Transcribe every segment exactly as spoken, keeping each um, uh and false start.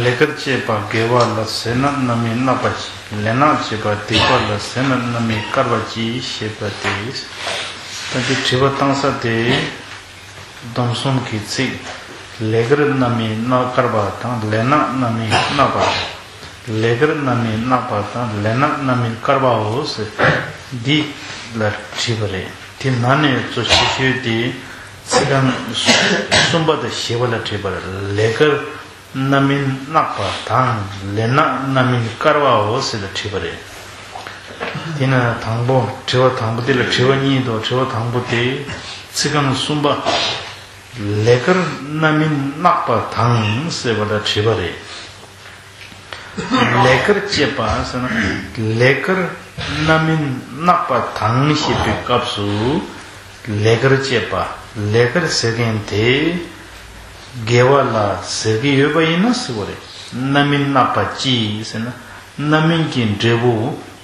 ལས་དཀར་སྤྱད་པ་དགེ་བ་ལ། ཟས་སྣ་རྣམ་སྨིན་བརྣག་པ་གྱིས། ལས་ངན་སྤྱད་པ་སྡིག་པ་ལ། ཟས་སྣ་རྣམ་སྨིན་དཀར་བ་གྱིས། ཞེས་པ་སྟེ། ད་འདི་དྲི་བ་བཏང་ས་དེ། སྡོམ་གསུམ་གྱི་ཚིག་ལས་དཀར་རྣམ་སྨིན་དཀར་བ་དང་། ལས་ངན་རྣམ་སྨིན་བརྣག་པ། ལས་དཀར་རྣམ་སྨིན་བརྣག་པ་དང་། ལས་ངན་རྣམ་སྨིན་དཀར་བའོ་ཟེར། འདི་ལ་དྲིས་པ་རེད། དེ་ནང་ནས་གཙོ་ཆེ་ཤོས་དེ་ཚིག་རྐང་གསུམ་པ་དང་བཞི་པ་ལ་དྲིས་པ་རེད། ལས་དཀར་རྣམ་སྨིན་བརྣག་པ་དང་། ལས་ངན་རྣམ་སྨིན་དཀར་བའོ་ཟེར་ལ་དྲིས་པ་རེད། དེ་ན་དང་པོ་དྲི་བ་དང་པོ་དེ་ལ་དྲི་བ་གཉིས་འདུག་དྲི་བ་དང་པོ་དེ་ཚིག་རྐང་གསུམ་པ། ལས་དཀར་རྣམ་སྨིན་བརྣག་པ་དང་ཟེར་བ་ལ་དྲིས་པ་རེད། ལས་དཀར་སྤྱད་པ་ཟེར་ན། ལས་དཀར་རྣམ་སྨིན་བརྣག་པ་དང་ཞེས་པའི་སྐབས་སུ། ལས་དཀར་སྤྱད་པ། ལས་དཀར་ཟེར་མཁན་དེ་དགེ་བ་ལ་ཟེར་གྱི་ཡོད་པ་ཡིན་ན་ཟེར་བ་རེད། རྣམ་སྨིན་བརྣག་པ་ཅི་ཟེར་ན། རྣམ་སྨིན་གྱི་འབྲས་བུ་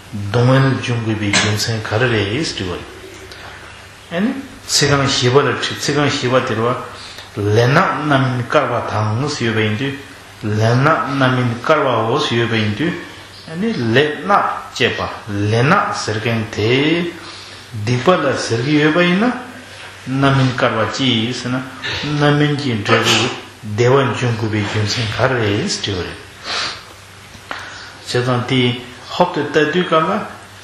སྡུག་བསྔལ་འབྱུང་དགོས་པའི་རྒྱུ་མཚན་ག་རེ་རེད་ཟེར་བ་རེད། ཨ་ནི་ཚིག་རྐང་བཞི་པ་ལ་དྲི། ཚིག་རྐང་བཞི་པ་དེར་བ། ལས་ངན་རྣམ་སྨིན་དཀར་བ་དང་ཟེར་ཡོད་པ་ཡིན་དུས། ལས་ངན་རྣམ་སྨིན་དཀར་བའོ་ཟེར་ཡོད་པ་ཡིན་དུས། ཨ་ནི་ལས་ངན་སྤྱད་པ། ལས་ངན་ཟེར་མཁན་དེ་སྡིག་པ་ལ་ཟེར་གྱི་ཡོད་པ་ཡིན་ན། རྣམ་སྨིན་དཀར་བ་ཅི་ཟེར་ན། རྣམ་སྨིན་གྱི་འབྲས་བུ་བདེ་བ་འབྱུང་དགོས་པའི་རྒྱུ་མཚན་ག་རེ་རེད་ཟེར་དྲི་བ་རེད། བྱས་ཙང་དེ་ཧོབ་སྟེ་ལྟ་དུས་སྐབས་ལ།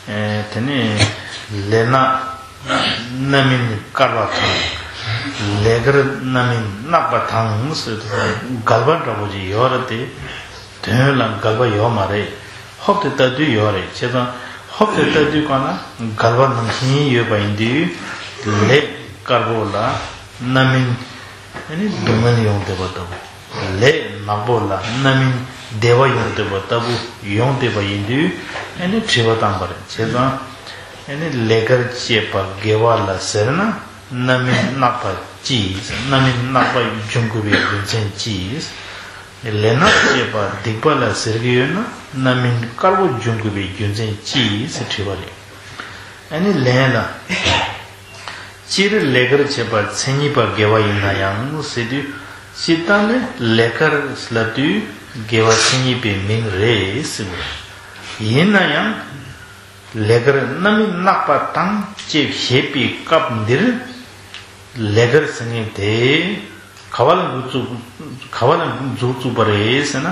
ཨེ། དེ་ནས་ལས་ངན་རྣམ་སྨིན་དཀར་བ་དང་། ལས་དཀར་རྣམ་སྨིན་བརྣག་པ་དང་ཟེར་དུས་འགལ་བ་འདྲ་པོ་ཅིག་ཡོད་རེད་དེ། དོན་ལ་འགལ་བ་ཡོད་མ་རེད། ཧོབ་སྟེ་ལྟ་དུས་ཡོད་རེད། བྱས་ཙང་ཧོབ་སྟེ་ལྟ་དུས་སྒང་ལ་འགལ་བ་ནང་བཞིན་ཡོད་པ་ཡིན་དུས། ལས་དཀར་པོ་ལ་རྣམ་སྨིན། ཨ་ནི་སྡུག་བསྔལ་ཡོང་བསྡད་པ་ལྟ་བུ། ལས་ནག་པོ་ལ་རྣམ་སྨིན་བདེ་བ་ཡོང་བསྡད་པ་ལྟ་བུ་ཡོང་བསྡད་པ་ཡིན་དུས། ཨ་ནི་དྲི་བ་བཏང་པ་རེད། བྱས་ཙང་། ཨ་ནི་ལས་དཀར་སྤྱད་པ་དགེ་བ་ལ་ཟེར་ན། རྣམ་སྨིན་བརྣག་པ་ཅི། རྣམ་སྨིན་བརྣག་པ་འབྱུང་དགོས་པའི་རྒྱུ་མཚན་ཅི། ལས་ངན་སྤྱད་པ་སྡིག་པ་ལ་ཟེར་གྱི་ཡོད་ན། རྣམ་སྨིན་དཀར་པོ་འབྱུང་དགོས་པའི་རྒྱུ་མཚན་ཅི་ཟེར་དྲིས་པ་རེད། ཨ་ནི་ལན་ལ། སྤྱིར་ལས་དཀར་བྱེད་པ་མཚན་ཉིད་པ་དགེ་བ་ཡིན་ན་ཡང་ཟེར་དུས། སྤྱིར་བཏང་ནས་ལས་དཀར་ལབ་དུས་དགེ་བ་མཚན་ཉིད་པའི་མིང་རེད་ཟེར་བ་རེད། ཡིན་ན་ཡང་། ལས་དཀར་རྣམ་སྨིན་བརྣག་པ་དང་ཅེས་བཤད་པའི་སྐབས་འདིར། ལས་དཀར་ཟེར་མཁན་དེ་ག་བ་ལ་འགོ་བཙུགས། ག་བ་ལ་འཛུགས་བཙུགས་པ་རེད་ཟེར་ན།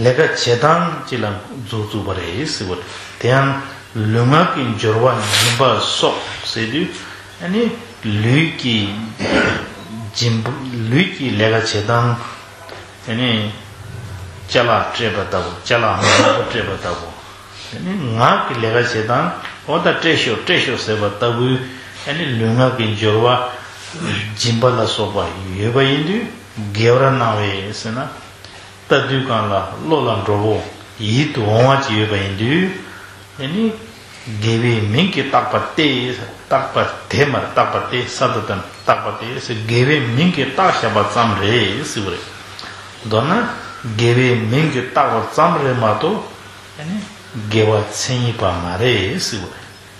ལས་ཀ་བྱེད་སྟངས་གཅིག་ལ་འཛུགས་བཙུགས་པ་རེད་ཟེར་བ་རེད། དེ་ཡང་ལུས་ངག་གི་སྦྱོར་བ་སྦྱིན་པ་སོགས་ཟེར་དུས། ཨ་ནི་ལུས་ཀྱི་སྦྱིན་པ། ལུས་ཀྱི་ལས་ཀ་བྱེད་སྟངས། ཨ་ནི་ཅ་ལག་སྤྲད་པ་ལྟ་བུ། ཅ་ལག་མང་པོ་སྤྲད་པ་ལྟ་བུ། ཨ་ནི་ངག་གི་ལས་ཀ་བྱེད་སྟངས། འོ་ད་སྤྲད་ཤོག་སྤྲད་ཤོག་ཟེར་བ་ལྟ་བུའི། ཨ་ནི་ལུས་ངག་གི་སྦྱོར་བ་སྦྱིན་པ་ལ་སོགས་པ་ཡོད་པ་ཡིན་དུས། དགེ་བར་སྣང་བས་ཟེར་ན། ལྟ་དུས་སྒང་ལ་བློ་ལ་འགྲོ་བོ། ཡིད་དུ་འོང་བ་ཅིག་ཡོད་པ་ཡིན་དུས། ཨ་ནི་དགེ་བའི་མིང་གིས་བཏགས་པ་སྟེ། བཏགས་པ་དེ་མ་རེད། བཏགས་པ་སྟེ། ས་ཏ་བཏགས་པ་སྟེ་ཟེར། དགེ་བའི་མིང་གིས་བཏགས་བཞག་པ་ཙམ་རེད་ཟེར་བ་རེད། མདོར་ན་དགེ་བའི་མིང་གིས་བཏགས་པ་ཙམ་རེད་མ་གཏོགས། ཨ་ནི་དགེ་བ་མཚན་ཉིད་པ་མ་རེད་ཟེར་བ་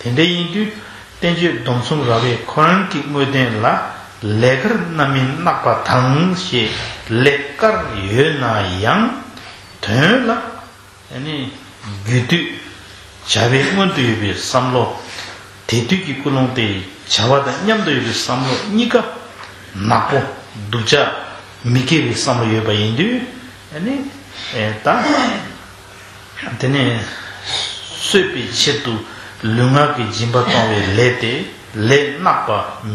རེད། དེ་འདྲ་ཡིན་དུས། བསྟན་བཅོས་སྡོམ་གསུམ་རབ་དབྱེ་ཁོ་རང་གི་དངོས་བསྟན་ལ། ལས་དཀར་རྣམ་སྨིན་བརྣག་པ་དང་ཞེས་ལས་དཀར་ཡོད་ན་ཡང་། དོན་ལ། ཨ་ནི་རྒྱུ་དུས་བྱ་བའི་སྔོན་དུ་ཡོད་པའི་བསམ་བློ། དེ་དུས་ཀྱི་ཀུན་སློང་དེ་བྱ་བ་དང་མཉམ་དུ་ཡོད་པའི་བསམ་བློ་གཉིས་ཀ་ནག་པོ། སྡུག་ཅག་མི་དགེ་བའི་བསམ་བློ་ཡོད་པ་ཡིན་དུས། ཨ་ནི་ཨེ་ད་དེ་ནས་གསོད་པའི་ཆེད་དུ་ལུས་ངག་གི་སྦྱིན་པ་གཏོང་བའི་ལས་དེ་ལས་བརྣག་པ་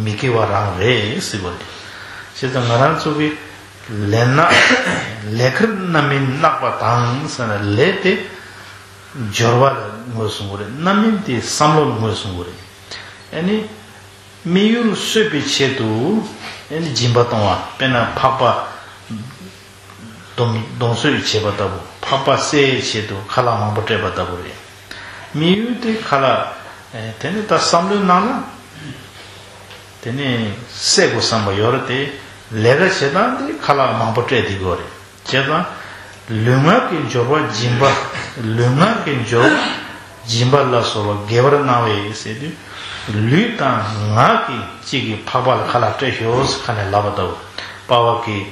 མི་དགེ་བ་རང་རེད་ཟེར་བ་རེད། བྱས་ཙང་ང་རང་ཚོ་གི་ལས་ན། ལས་དཀར་རྣམ་སྨིན་བརྣག་པ་དང་ཟེར་ན། ལས་དེ་སྦྱོར་བ་ལ་ངོས་བཟུང་གི་རེད། རྣམ་སྨིན་དེ་བསམ་བློ་ལ་ངོས་བཟུང་གི་རེད། ཨ་ནི་དམིགས་ཡུལ་གསོད་པའི་ཆེད་དུ་ཨ་ནི་སྦྱིན་པ་གཏོང་བ། དཔེར་ན་ཕག་པ་སྡོམ་སྡོམ་གསོད་བྱེད་པ་ལྟ་བུ། ཕག་པ་བསད་ཆེད་དུ་ཁ་ལག་མང་པོ་སྤྲད་པ་ལྟ་བུ་རེད། དམིགས་ཡུལ་དེ་ཁ་ལག་ཨེ་དེ་ནི་ད་བསམ་བློའི་ནང་ལ། དེ་ནས་བསད་དགོས་བསམ་པ་ཡོད་རེད་དེ། ལས་ཀ་བྱེད་སྟངས་དེ་ཁ་ལག་མང་པོ་སྤྲད་བསྡད་དགོས་རེད། བྱས་ཙང་ལུས་ངག་གི་སྦྱོར་བ་སྦྱིན་པ། ལུས་ངག་གི་སྦྱོར་བ་སྦྱིན་པ་ལ་སོགས་པ་དགེ་བར་སྣང་བས་ཟེར་དུས། ལུས་དང་ངག་གིས་གཅིག་གིས་ཕག་པ་ལ་ཁ་ལག་སྤྲད་ཤོག་ཟེར་ཁ་ནས་ལབ་པ་ལྟ་བུ། པ་ཕ་གིས་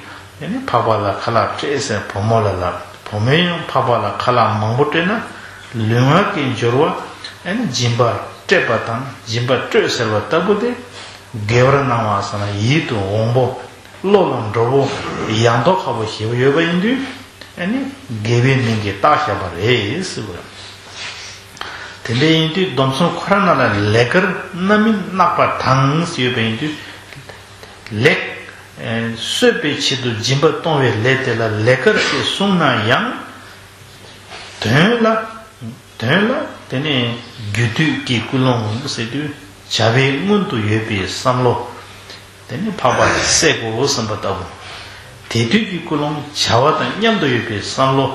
ཨ་ནི་འཕགས་པ་ལ་ཁ་ལག་སྤྲད་ཟེར་བུ་མོ་ལ་ལབ། བུ་མོས་ཡང་འཕགས་པ་ལ་ཁ་ལག་མང་པོ་སྤྲད་ན་ལུས་ངག་གི་འབྱོར་བ་ཨ་ནི་སྦྱིན་པ་སྤྲད་པ་དང་སྦྱིན་པ་སྤྲོད་ཟེར་བ་ལྟ་བུ་དེ། དགེ་བར་སྣང་བ་ཟེར་ན་ཡིད་དུ་འོང་པོ། བློ་ལ་འགྲོ་བོ། ཡང་དོ་ཁ་པོ་ཞེ་པོ་ཡོད་པ་ཡིན་དུས། ཨ་ནི་དགེ་བའི་མིང་གིས་བཏགས་བཞག་པ་རེད་ཟེར་བ་རེད། དེ་འདྲ་ཡིན་དུས་སྡོམ་གསུམ་ཁོ་རང་ནང་ལ་ལས་ཀར་རྣམ་སྨིན་བསྔགས་པ་དང་ཡོད་པ་ཡིན་དུས། ལེགས། ཨེ། གསོད་པའི་ཆེད་དུ་སྦྱིན་པ་གཏོང་བའི་ལས་དེ་ལ་ལས་ཀར་ཞེས་གསུངས་ན་ཡང་། དོན་ལ། དོན་ལ་དེ་ནི་རྒྱུ་དུས་ཀྱི་ཀུན་སློང་ཟེར་དུས་བྱ་བའི་སྔོན་དུ་ཡོད་པའི་བསམ་བློ། དེ་ནི་འཕགས་པ་ལ་བསད་དགོས་བསམ་པ་ལྟ་བུ། དེ་དུས་ཀྱི་ཀུན་སློང་བྱ་བ་དང་མཉམ་དུ་ཡོད་པའི་བསམ་བློ།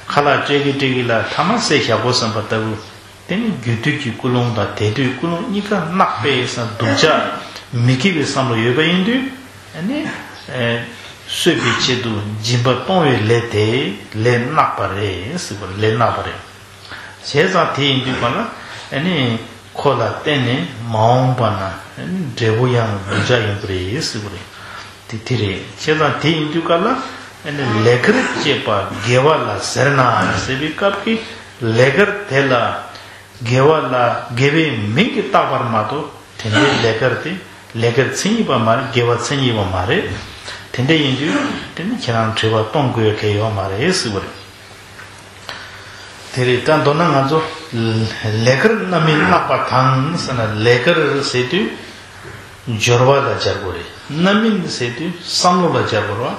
ཁ་ལག་སྤྲད་གི་སྤྲད་གི་ལ་ཐ་མ་བསད་བཞག་དགོས་བསམ་པ་ལྟ་བུ། དེ་ནི་རྒྱུ་དུས་ཀྱི་ཀུན་སློང་དང་དེ་དུས་ཀུན་སློང་གཉིས་ཀ་བསྔགས་པའི་བསམ་སྡུག་ཅག་མི་དགེ་བའི་བསམ་བློ་ཡོད་པ་ཡིན་དུས། ཨ་ནི། ཨེ། གསོད་པའི་ཆེད་དུ་སྦྱིན་པ་གཏོང་བའི་ལས་དེ་ལས་བསྔགས་པ་རེད་ཟེར་བ་ལས་བསྔགས་པ་རེད། བྱས་ཙང་དེ་ཡིན་དུས་གང་ལ་ཨ་ནི་ཁོ་ལ་བརྟེན་ནས་མ་འོངས་པ་ན་ཨ་ནི་འབྲས་བུ་ཡང་སྡུག་ཅག་ཡོང་གི་རེད་ཟེར་བ་རེད། དེ་དེ་རེད། བྱས་ཙང་དེ་ཡིན་དུས་གང་ལ་ཨ་ནི་ལས་ཀར་བྱེད་པ་དགེ་བ་ལ་ཟེར་ན་ཟེར་བའི་སྐབས་ཀྱི་ལས་ཀར་དེ་ལ་དགེ་བ་ལ་དགེ་བའི་མིང་གིས་བཏགས་པར་མ་གཏོགས། དེ་འདྲའི་ལས་ཀར་དེ་ལས་ཀར་མཚན་ཉིད་པ་མ་རེད། དགེ་བ་མཚན་ཉིད་པ་མ་རེད། དེ་འདྲ་ཡིན་དུས་དེ་ནི་ཁྱེད་རང་དྲི་བ་གཏོང་དགོས་གལ་ཡོད་མ་རེད་ཟེར་བ་རེད། དེ་རེད། ད་མདོར་ན་ང་ཚོ་ལས་ཀར་རྣམ་སྨིན་བསྔགས་པ་དང་ཟེར་ན་ལས་ཀར་ཟེར་དུས་སྦྱོར་བ་ལ་སྦྱར་དགོས་རེད། རྣམ་སྨིན་ཟེར་དུས་བསམ་བློ་ལ་སྦྱར་དགོས་རེད་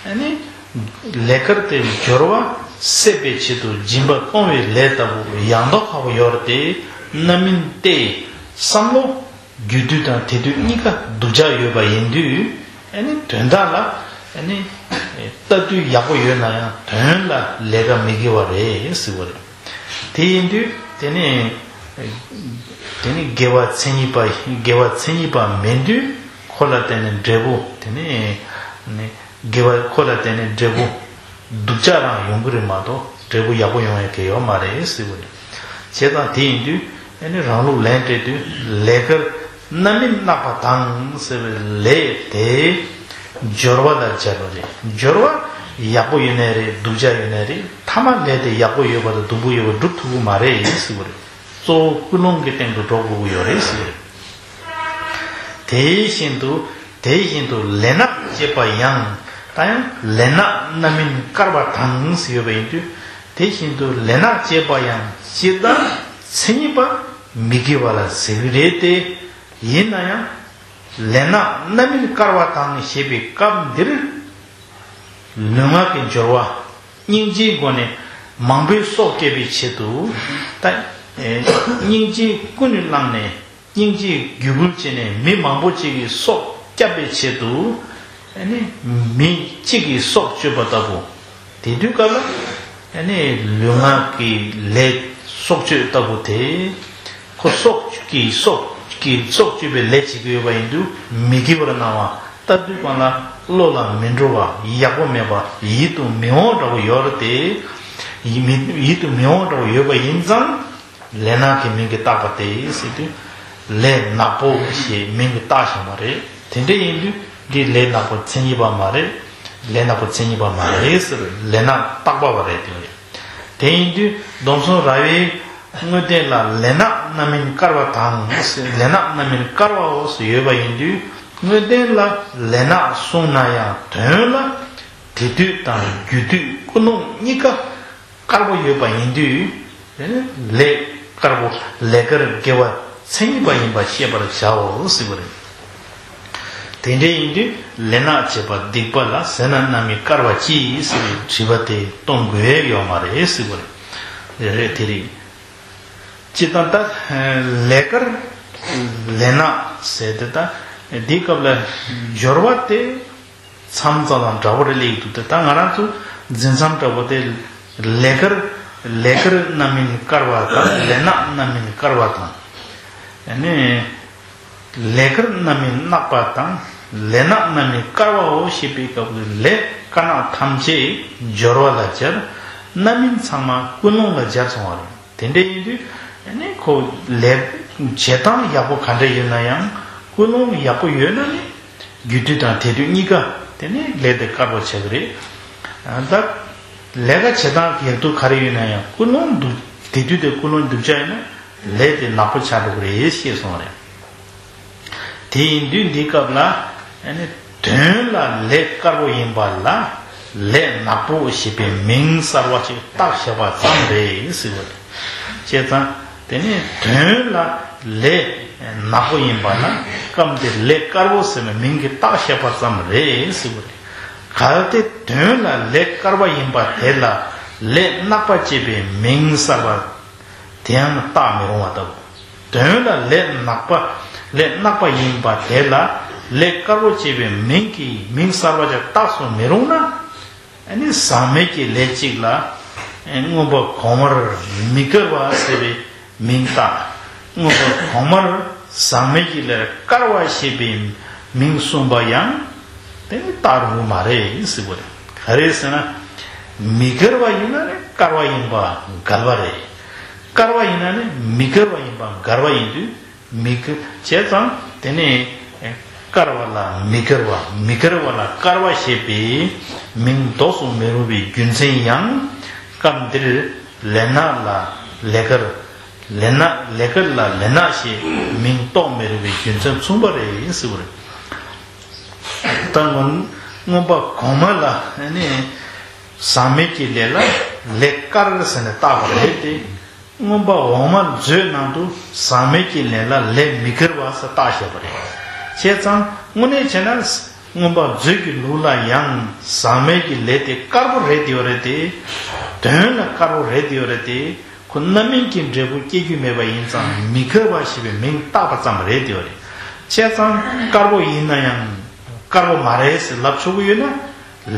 བ། ཨ་ནི་ལས་ཀར་དེ་སྦྱོར་བ་སད་པའི་ཆེད་དུ་སྦྱིན་པ་གཏོང་བའི་ལས་ལྟ་བུ་ཡང་དག་པ་ཡོད་རེད་དེ། རྣམ་སྨིན་ཏེ་བསམ་བློ། རྒྱུ་དུས་དང་དེ་དུས་གཉིས་ཀ་སྡུག་ཅག་ཡོད་པ་ཡིན་དུས། ཨ་ནི་དོན་དག་ལ་ཨ་ནི་ལྟ་དུས་ཡག་པོ་ཡོད་ན་ཡང་དོན་ལ་ལས་ཀ་མི་དགེ་བ་རེད་ཟེར་བ་རེད། དེ་ཡིན་དུས་དེ་ནི་དེ་ནི་དགེ་བ་མཚན་ཉིད་པ་དགེ་བ་མཚན་ཉིད་པ་མིན་དུས་ཁོ་ལ་བརྟེན་ནས་འབྲས་བུ་དེ་ནི་དགེ་བ་ཁོ་ལ་བརྟེན་ནས་འབྲས་བུ། སྡུག་ཅག་རང་ཡོང་གི་རེད་མ་གཏོགས་འབྲས་བུ་ཡག་པོ་ཡོང་ཡ་གལ་ཡོད་མ་རེད་ཟེར་བ་རེད། བྱས་ཙང་དེ་ཡིན་དུས་ཨ་ནི་རང་ལུགས་ལན་སྤྲད་དུས་ལས་ཀར་རྣམ་སྨིན་བསྔགས་པ་དང་ཟེར་བའི་ལས་དེ་སྦྱོར་བ་ལ་སྦྱར་བ་རེད། སྦྱོར་བ་ཡག་པོ་ཡོད་ནའི་རེད། སྡུག་ཅག་ཡོད་ནའི་རེད། མཐའ་མ་ལས་དེ་ཡག་པོ་ཡོད་པ་དང་སྡུག་པོ་ཡོད་པ་སྒྲུབ་ཐུབ་ཀྱི་མ་རེད་ཟེར་བ་རེད། གཙོ་བོ་ཀུན་སློང་གི་སྟེང་དུ་འགྲོ་དགོས་ཀྱི་ཡོད་རེད་ཟེར་བ་རེད། དེ་བཞིན་དུ་དེ་བཞིན་དུ་ལས་སྣ་བྱེད་པ་ཡང་། ད་ཡང་ལས་སྣ་རྣམ་སྨིན་དཀར་བ་དང་ཟེར་ཡོད་པ་ཡིན་དུས། དེ་བཞིན་དུ་ལས་སྣ་བྱེད་པ་ཡང་ཇི་ལྟར་མཚན་ཉིད་པ་མི་དགེ་བ་ལ་ཟེར་གྱི་རེད་དེ། ཡིན་ན་ཡང་ལས་སྣ་རྣམ་སྨིན་དཀར་བ་དང་ཞེས་པའི་སྐབས་འདིར། ལུས་ངག་གི་སྦྱོར་བ་སྙིང་རྗེའི་སྒོ་ནས་མང་པོའི་སྲོག་བསྐྱབ་པའི་ཆེད་དུ། ད་སྙིང་རྗེ་ཀུན་ནས་བསླངས་ནས་སྙིང་རྗེའི་རྒྱུད་བསྐུལ་བྱས་ནས་མི་མང་པོ་ཅིག་གི་སྲོག་བསྐྱབ་པའི་ཆེད་དུ། ཨ་ནི་མི་གཅིག་གི་སྲོག་གཅོད་པ་ལྟ་བུ། དེ་དུས་སྐབས་ལ་ཨ་ནི་ལུས་ངག་གི་ལས་སྲོག་གཅོད་ལྟ་བུ་དེ། ཁོ་སྲོག་གི་སྲོག་གི་སྲོག་གཅོད་པའི་ལས་བྱེད་ཀྱི་ཡོད་པ་ཡིན་དུས་མི་དགེ་བར་སྣང་བ། ལྟ་དུས་གང་ལ་བློ་ལ་མི་འགྲོ་བ། ཡག་པོ་མེད་པ། ཡིད་དུ་མི་འོང་འདྲ་བོ་ཡོད་རེད་དེ། ཡིད་མི་ཡིད་དུ་མི་འོང་འདྲ་བོ་ཡོད་པ་ཡིན་ཙང་། ལས་སྣ་གི་མིང་གིས་བཏགས་པ་སྟེ་ཟེར་དུས། ལས་ནག་པོ་ཞེས་མིང་གིས་བཏགས་བཞག་པ་རེད། དེ་འདྲ་ཡིན་དུས་འདི་ལས་ནག་པོ་མཚན་ཉིད་པ་མ་རེད། ལས་ནག་པོ་མཚན་ཉིད་པ་མ་རེད་ཟེར། ལས་སྣ་བཏགས་པ་བ་རེད་དེ་རེད། དེ་ཡིན་དུས་སྡོམ་གསུམ་ར་བའི་དངོས་བསྟན་ལ་ལས་སྣ་རྣམ་སྨིན་དཀར་བ་དང་ཟེར། ལས་སྣ་རྣམ་སྨིན་དཀར་བའོ་ཟེར་ཡོད་པ་ཡིན་དུས། དངོས་བསྟན་ལ་ལས་སྣ་གསུངས་ན་ཡང་དོན་ལ་དེ་དུས་དང་རྒྱུ་དུས་ཀུན་སློང་གཉིས་ཀ་དཀར་པོ་ཡོད་པ་ཡིན་དུས། ལས་དཀར་པོ་ལས་ཀར་དགེ་བ་མཚན་ཉིད་པ་ཡིན་པ་ཤེས་པར་བྱའོ་ཟེར་བ་རེད། དེ་འདྲ་ཡིན་དུས་ལས་སྣ་བྱེད་པ་སྡིག་པ་ལ་ཟས་སྣ་རྣམ་སྨིན་དཀར་བ་ཅི་ཟེར་བའི་དྲི་བ་དེ་གཏོང་དགོས་ཡོད་མ་རེད་ཟེར་བ་རེད། རེད་དེ་རེད། སྤྱིར་བཏང་ད་ལས་ཀར་ལས་སྣ་ཟེར་དེ་ད་འདིའི་སྐབས་ལ་སྦྱོར་བ་དེ། མཚམས་མཚམས་དང་འདྲ་བོ་རེ་ལེགས་འདུག་སྟེ། ད་ང་རང་ཚོ་འཛིན་མཚམས་འདྲ་བོ་དེ་ལས་ཀར་ལས་ཀར་རྣམ་སྨིན་དཀར་བ་དང་ལས་སྣ་རྣམ་སྨིན་དཀར་བ་དང་། ཨ་ནི་ལས་ཀར་རྣམ་སྨིན་བསྔགས་པ་དང་ལས་སྣ་རྣམ་སྨིན་དཀར་བའོ་ཞེས་པའི་སྐབས་ཀྱི་ལས་དཀར་ནག་ཐམས་ཅད་སྦྱོར་བ་ལ་སྦྱར། རྣམ་སྨིན་ཚང་མ་ཀུན་སློང་ལ་སྦྱར་སོང་བ་རེད། དེ་འདྲ་ཡིན་དུས་ཨ་ནི་ཁོ་ལས་བྱེད་སྟངས་ཡག་པོ་ག་འདྲ་ཡོད་ན་ཡང་ཀུན་སློང་ཡག་པོ་ཡོད་ན་ནི་རྒྱུ་དུས་དང་དེ་དུས་གཉིས་ཀ་ དེ་ནས་ལས་དེ་དཀར་པོ་ཆགས་ཀྱི་རེད། ད་ལས་ཀ་བྱེད་སྟངས་ཀྱི་ཡག་སྡུག་ག་རེ་ཡོད་ན་ཡང་ཀུན་སློང་སྡུག་དེ་དུས་དེ་ཀུན་སློང་སྡུག་ཅག་ཡིན་ན་ལས་དེ་ནག་པོ་ཆགས་འགྲོ་གི་རེད་ཞེས་གསུངས་པ་རེད། དེ་ཡིན་དུས་འདིའི་སྐབས་ལ་ཨ་ནི་དོན་ལ་ལས་དཀར་པོ་ཡིན་པ་ལ་ལས་ནག་པོ་ཞེས་པའི་མིང་གསར་བ་ཞིག་བཏགས་བཞག་པ་ཙམ་རེད་ཟེར་བ་རེད། བྱས་ཙང་དེ་ནི་དོན་ལ་ལས་ནག་པོ་ཡིན་པ་ལ་སྐབས་འདིར་ལས་དཀར་པོ་ཟེར་བའི་མིང་གིས་བཏགས་བཞག་པ་ཙམ་རེད་ཟེར་བ་རེད། གལ་ཏེ་དོན་ལ་ལས་དཀར་བ་ཡིན་པ་དེ་ལ་ལས་ནག་པ་ཅེས་པའི་མིང་གསར་བ་དེའང་བཏགས་མི་རུང་བ་ལྟ་བུ། དོན་ལ་ལས་ནག་པ་ལས་ནག་པ་ཡིན་པ་དེ་ལ་ལས་དཀར་པོ་ཅེས་པའི་མིང་གིས་མིང་གསར་བ་ཅིག་བཏགས་སུ་མི་རུང་ན། ཨ་ནི་ཟག་མེད་ཀྱི་ལས་གཅིག་ལ་མངོན་པ་གོང་མར་མི་དགར་བ་ཟེར་བའི་མིང་བཏགས། མངོན་པ་གོང་མར་ཟག་མེད་ཀྱི་ལས་དཀར་བ་ཞེས་པའི་མིང་གསུངས་པ་ཡང་དེ་ནི་བཏགས་རུང་མ་རེད་ཟེར་བ་རེད། ག་རེ་ཟེར་ན། མི་དགར་བ་ཡིན་ན་ནི་དཀར་བ་ཡིན་པ་འགལ་བ་རེད། དཀར་བ་ཡིན་ན་ནི་མི་དགར་བ་ཡིན་པ་འགལ་བ་ཡིན་དུས། མི་དགར་བྱས་ཙང་དེ་ནི་དཀར་བ་ལ་མི་དགར་བ། མི་དགར་བ་ལ་དཀར་བ་ཞེས་པའི་མིང་འདོགས་སུ་མི་རུང་བའི་རྒྱུ་མཚན་ཡང་སྐབས་འདིར་ལས་ནག་ལ་ལས་དཀར། ལས་ནག་ལས་དཀར་ལ་ལས་ནག་ཞེས་མིང་འདོགས་མི་རུང་བའི་རྒྱུ་མཚན་མཚུངས་པ་རེད་ཟེར་བ་རེད། ད་སྔོན་སྔོན་པ་གོང་མ་ལ་ནི་ཟག་མེད་ཀྱི་ལས་ལ་ལས་དཀར་ཟེར་ནས་བཏགས་པ་རེད་དེ། མངོན་པ་འོག་མ་མཛོད་ནང་དུ་ཟག་མེད་ཀྱི་ལས་ལ་ལས་མི་དགར་བ་ཟེར་བཏགས་བཞག་པ་རེད། བྱས་ཙང་དངོས་གནས་བྱས་ན་མངོན་པ་མཛོད་ཀྱི་ལུགས་ལ་ཡང་ཟག་མེད་ཀྱི་ལས་དེ་དཀར་པོ་རེད་དེ་ཡོད་རེད་དེ། དོན་ལ་དཀར་པོ་རེད་དེ་ཡོད་རེད་དེ། ཁོ་རྣམ་སྨིན་གྱི་འབྲས་བུ་སྐྱེ་རྒྱུ་མེད་པ་ཡིན་ཙང་མི་དགར་བ་ཞེས་པའི་མིང་བཏགས་པ་ཙམ་རེད་དེ་ཡོད་རེད། བྱས་ཙང་དཀར་པོ་ཡིན་ན་ཡང་དཀར་པོ་མ་རེད་ཟེར་ལབ་ཆོག་གི་ཡོད་ན།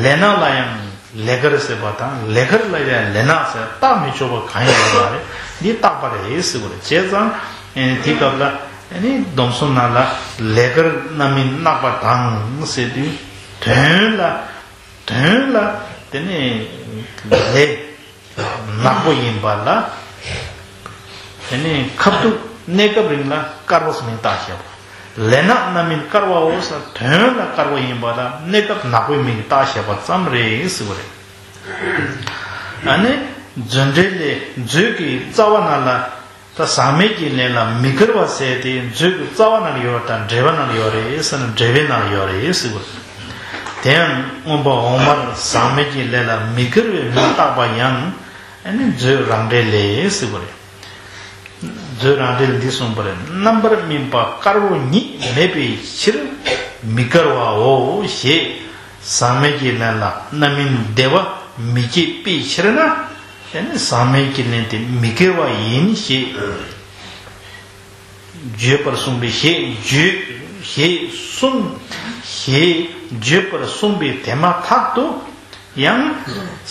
ལས་ནག་ལ་ཡང་ལས་དཀར་ཟེར་བ་དང་ལས་དཀར་ལ་ཡང་ལས་ནག་ཟེར་བཏགས་མི་ཆོག་པ་གང་ཡང་ཡོད་མ་རེད། འདི་བཏགས་པ་རེད་ཟེར་བ་རེད། བྱས་ཙང་དེའི་སྐབས་ལ་ནི་སྡོམ་གསུམ་ནང་ལ་ལས་དཀར་རྣམ་སྨིན་གནག་པ་དང་ཟེར་དུས་དོན་ལ་དོན་ལ་དེ་ནི་ལས་ནག་པོ་ཡིན་པ་ལ། དེ་ནི་ཁ་ཐུག་གནས་སྐབས་རིང་ལ་དཀར་པོ་ཟེར་མིང་བཏགས་བཞག་པ། ལས་ནག་རྣམ་སྨིན་དཀར་བའོ་ཟེར་དོན་ལ་དཀར་པོ་ཡིན་པ་ལ་གནས་སྐབས་ནག་པོའི་མིང་བཏགས་བཞག་པ་ཙམ་རེད་ཟེར་བ་རེད། ཨ་ནི་མཛོད་འགྲེལ་ལས་མཛོད་ཀྱི་རྩ་བ་ནང་ལ་ད་ཟག་མེད་ཀྱི་ལས་ལ་མི་དགར་བ་ཟེར་ཏེ་མཛོད་ཀྱི་རྩ་བ་ནང་ཡོད་དང་འགྲེལ་པ་ནང་ཡོད་རེད་ཟེར་ན་འགྲེལ་པའི་ནང་ཡོད་རེད་ཟེར་བ་རེད། དེ་ཡང་མངོན་པ་འོག་མར་ཟག་མེད་ཀྱི་ལས་ལ་མི་དགར་བའི་མིང་བཏགས་པ་ཡང་ཨ་ནི་མཛོད་རང་འགྲེལ་ལས་ཟེར་བ་རེད། མཛོད་རང་འགྲེལ་འདི་གསུངས་པ་རེད། རྣམ་པར་སྨིན་པ་དཀར་པོ་ཉིད་མེད་པའི་ཕྱིར་མི་དགར་བའོ་ཞེས་ཟག་མེད་ཀྱི་ལས་ལ་རྣམ་སྨིན་བདེ་བ་མི་སྐྱེད་པའི་ཕྱིར་ན། དེ་ནི་ཟག་མེད་ཀྱི་ལས་དེ་མི་དགེ་བ་ཡིན་ཞེས་བརྗོད་པར་གསུངས་པའི་ཞེས་བརྗོད་ཞེས་གསུངས་ཞེས་བརྗོད་པར་གསུངས་པའི་དེ་མ་ཐག་ཏུ་ཡང་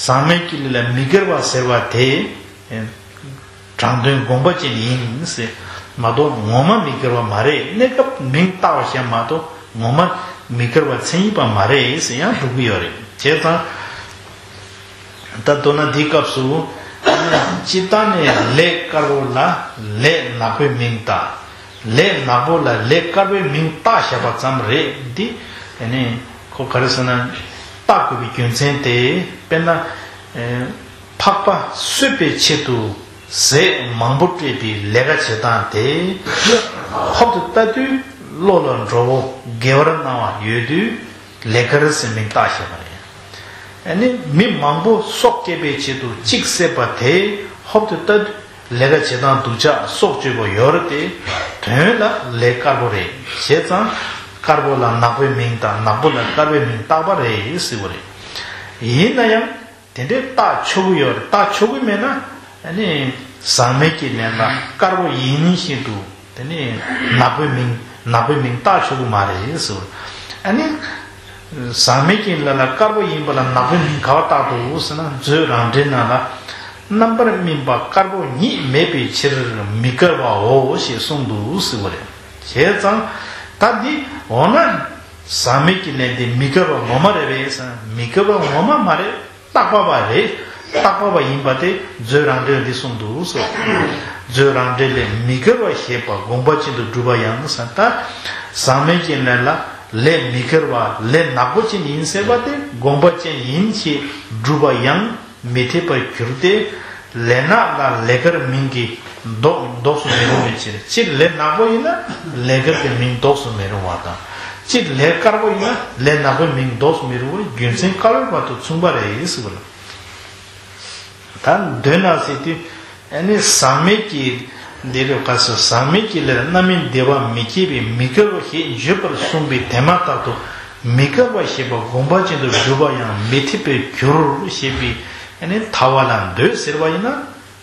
ཟག་མེད་ཀྱི་ལས་ལ་མི་དགར་བ་ཟེར་བ་དེ་དྲང་དོན་དགོངས་པ་ཅན་ཡིན་ཟེར་མ་གཏོགས་ངོ་མ་མི་དགར་བ་མ་རེད། གནས་སྐབས་མིང་བཏགས་པ་ཞིག་མ་གཏོགས་ངོ་མ་མི་དགར་བ་མཚན་ཉིད་པ་མ་རེད་ཟེར་ཡང་སྒྲུབ་ཀྱི་ཡོད་རེད། བྱས་ཙང་། ད་མདོར་ན་འདིའི་སྐབས་སུ། སྤྱིར་བཏང་ནས་ལས་དཀར་པོ་ལ་ལས་ནག་པོའི་མིང་བཏགས། ལས་ནག་པོ་ལ་ལས་དཀར་པོའི་མིང་བཏགས་བཞག་པ་ཙམ་རེད། འདི་ནི་ཁོ་ག་རེ་ཟེར་ན། བཏགས་དགོས་པའི་རྒྱུ་མཚན་དེ་དཔེར་ན། ཨེ། ཕག་པ་གསོད་པའི་ཆེད་དུ་ཟས་མང་པོ་སྤྲད་པའི་ལས་ཀ་བྱེད་སྟངས་དེ་ཧོབ་ཏེ་ལྟ་དུས་བློ་ལ་འགྲོ་བོ་དགེ་བར་སྣང་བ་ཡོད་དུས། ལས་དཀར་ཟེར་མིང་བཏགས་བཞག་པ་རེད། ཨ་ནི་མི་མང་པོ་སྲོག་བསྐྱབ་པའི་ཆེད་དུ་གཅིག་བསད་པ་དེ་ཧོབ་ཏེ་ལྟ་དུས་ལས་ཀ་བྱེད་སྟངས་སྡུག་ཅག་སྲོག་གཅོད་པ་ཡོད་རེད་དེ། དོན་ལ་ལས་དཀར་པོ་རེད། བྱས་ཙང་དཀར་པོ་ལ་ནག་པོའི་མིང་དང་ནག་པོ་ལ་དཀར་པོའི་མིང་བཏགས་པ་རེད་ཟེར་བ་རེད། ཡིན་ན་ཡང་དེ་འདྲའི་བཏགས་ཆོག་གི་ཡོད་རེད། བཏགས་ཆོག་གི་མེད་ན་ཨ་ནི་ཟག་མེད་ཀྱི་ལས་ལ་དཀར་པོ་ཡིན་ནི་བཞིན་དུ། དེ་ནི་ནག་པོའི་མིང་ནག་པོའི་མིང་བཏགས་ཆོག་གི་མ་རེད་ཟེར། ཨ་ནི་ཟག་མེད་ཀྱི་ལས་ལ་དཀར་པོ་ཡིན་པ་ལ་ནག་པོའི་མིང་ག་བ་བཏགས་འདུག་ཟེར་ན། མཛོད་རང་འགྲེལ་ནང་ལ་རྣམ་པར་སྨིན་པ་དཀར་པོ་ཉིད་མེད་པའི་ཕྱིར་མི་དགར་བའོ་ཞེས་གསུངས་འདུག་ཟེར་བ་རེད། བྱས་ཙང་ད་འདི་འོ་ན་ཟག་མེད་ཀྱི་ལས་འདི་མི་དགར་བ་ངོ་མ་རེད་པས་ཟེར་ན། མི་དགར་བ་ངོ་མ་མ་རེད། བཏགས་པ་བ་རེད། བཏགས་པ་བ་ཡིན་པ་དེ་མཛོད་རང་འགྲེལ་འདི་གསུངས་འདུག་ཟེར། མཛོད་རང་འགྲེལ་ལས་མི་དགར་བ་ཞེས་པ་དགོངས་པ་ཅན་དུ་གྲུབ་པ་ཡང་ཟེར། ད་ཟག་མེད་ཀྱི་ལས་ལ་ ལས་མི་དགེ་བ་ལས་ནག་པོ་ཅན་ཡིན་ཟེར་བ་དེ་དགོངས་པ་ཅན་ཡིན་ཞེས་སྒྲུབ་པ་ཡང་མི་འཐད་པར་གྱུར་ཏེ། ལས་ནག་ལ་ལས་དགེ་མིང་གིས་འདོགས་འདོགས་སུ་མི་རུང་བའི་ཕྱིར། སྤྱིར་ལས་ནག་པོ་ཡིན་ན་ལས་དགེ་གི་མིང་འདོགས་སུ་མི་རུང་བ་དང་། སྤྱིར་ལས་དཀར་པོ་ཡིན་ན་ལས་ནག་པོའི་མིང་འདོགས་སུ་མི་རུང་བ་རྒྱུ་མཚན་དཀའ་བའི་བར་དུ་མཚུངས་པ་རེད་ཟེར་བ་ལ། ད་མདོར་ན་ཟེར་དུས། ཨ་ནི་ཟག་མེད་ཀྱི་འདི་རུ་ག་སོ་ཟག་མེད་ཀྱི་ལས་རྣམ་སྨིན་བདེ་བ་མི་སྐྱེད་པས་མི་དགེ་བ་ཞེས་བརྗོད་པར་གསུངས་པའི་དེ་མ་ཐག་ཏུ་མི་དགེ་བ་ཞེས་པ་དགོངས་པ་ཅན་དུ་གྱུར་པ་ཡང་མི་འཐད་པར་གྱུར་ཞེས་པའི་ཨ་ནི་ཐལ་བ་ལ་འདོད་ཟེར་བ་ཡིན་ན།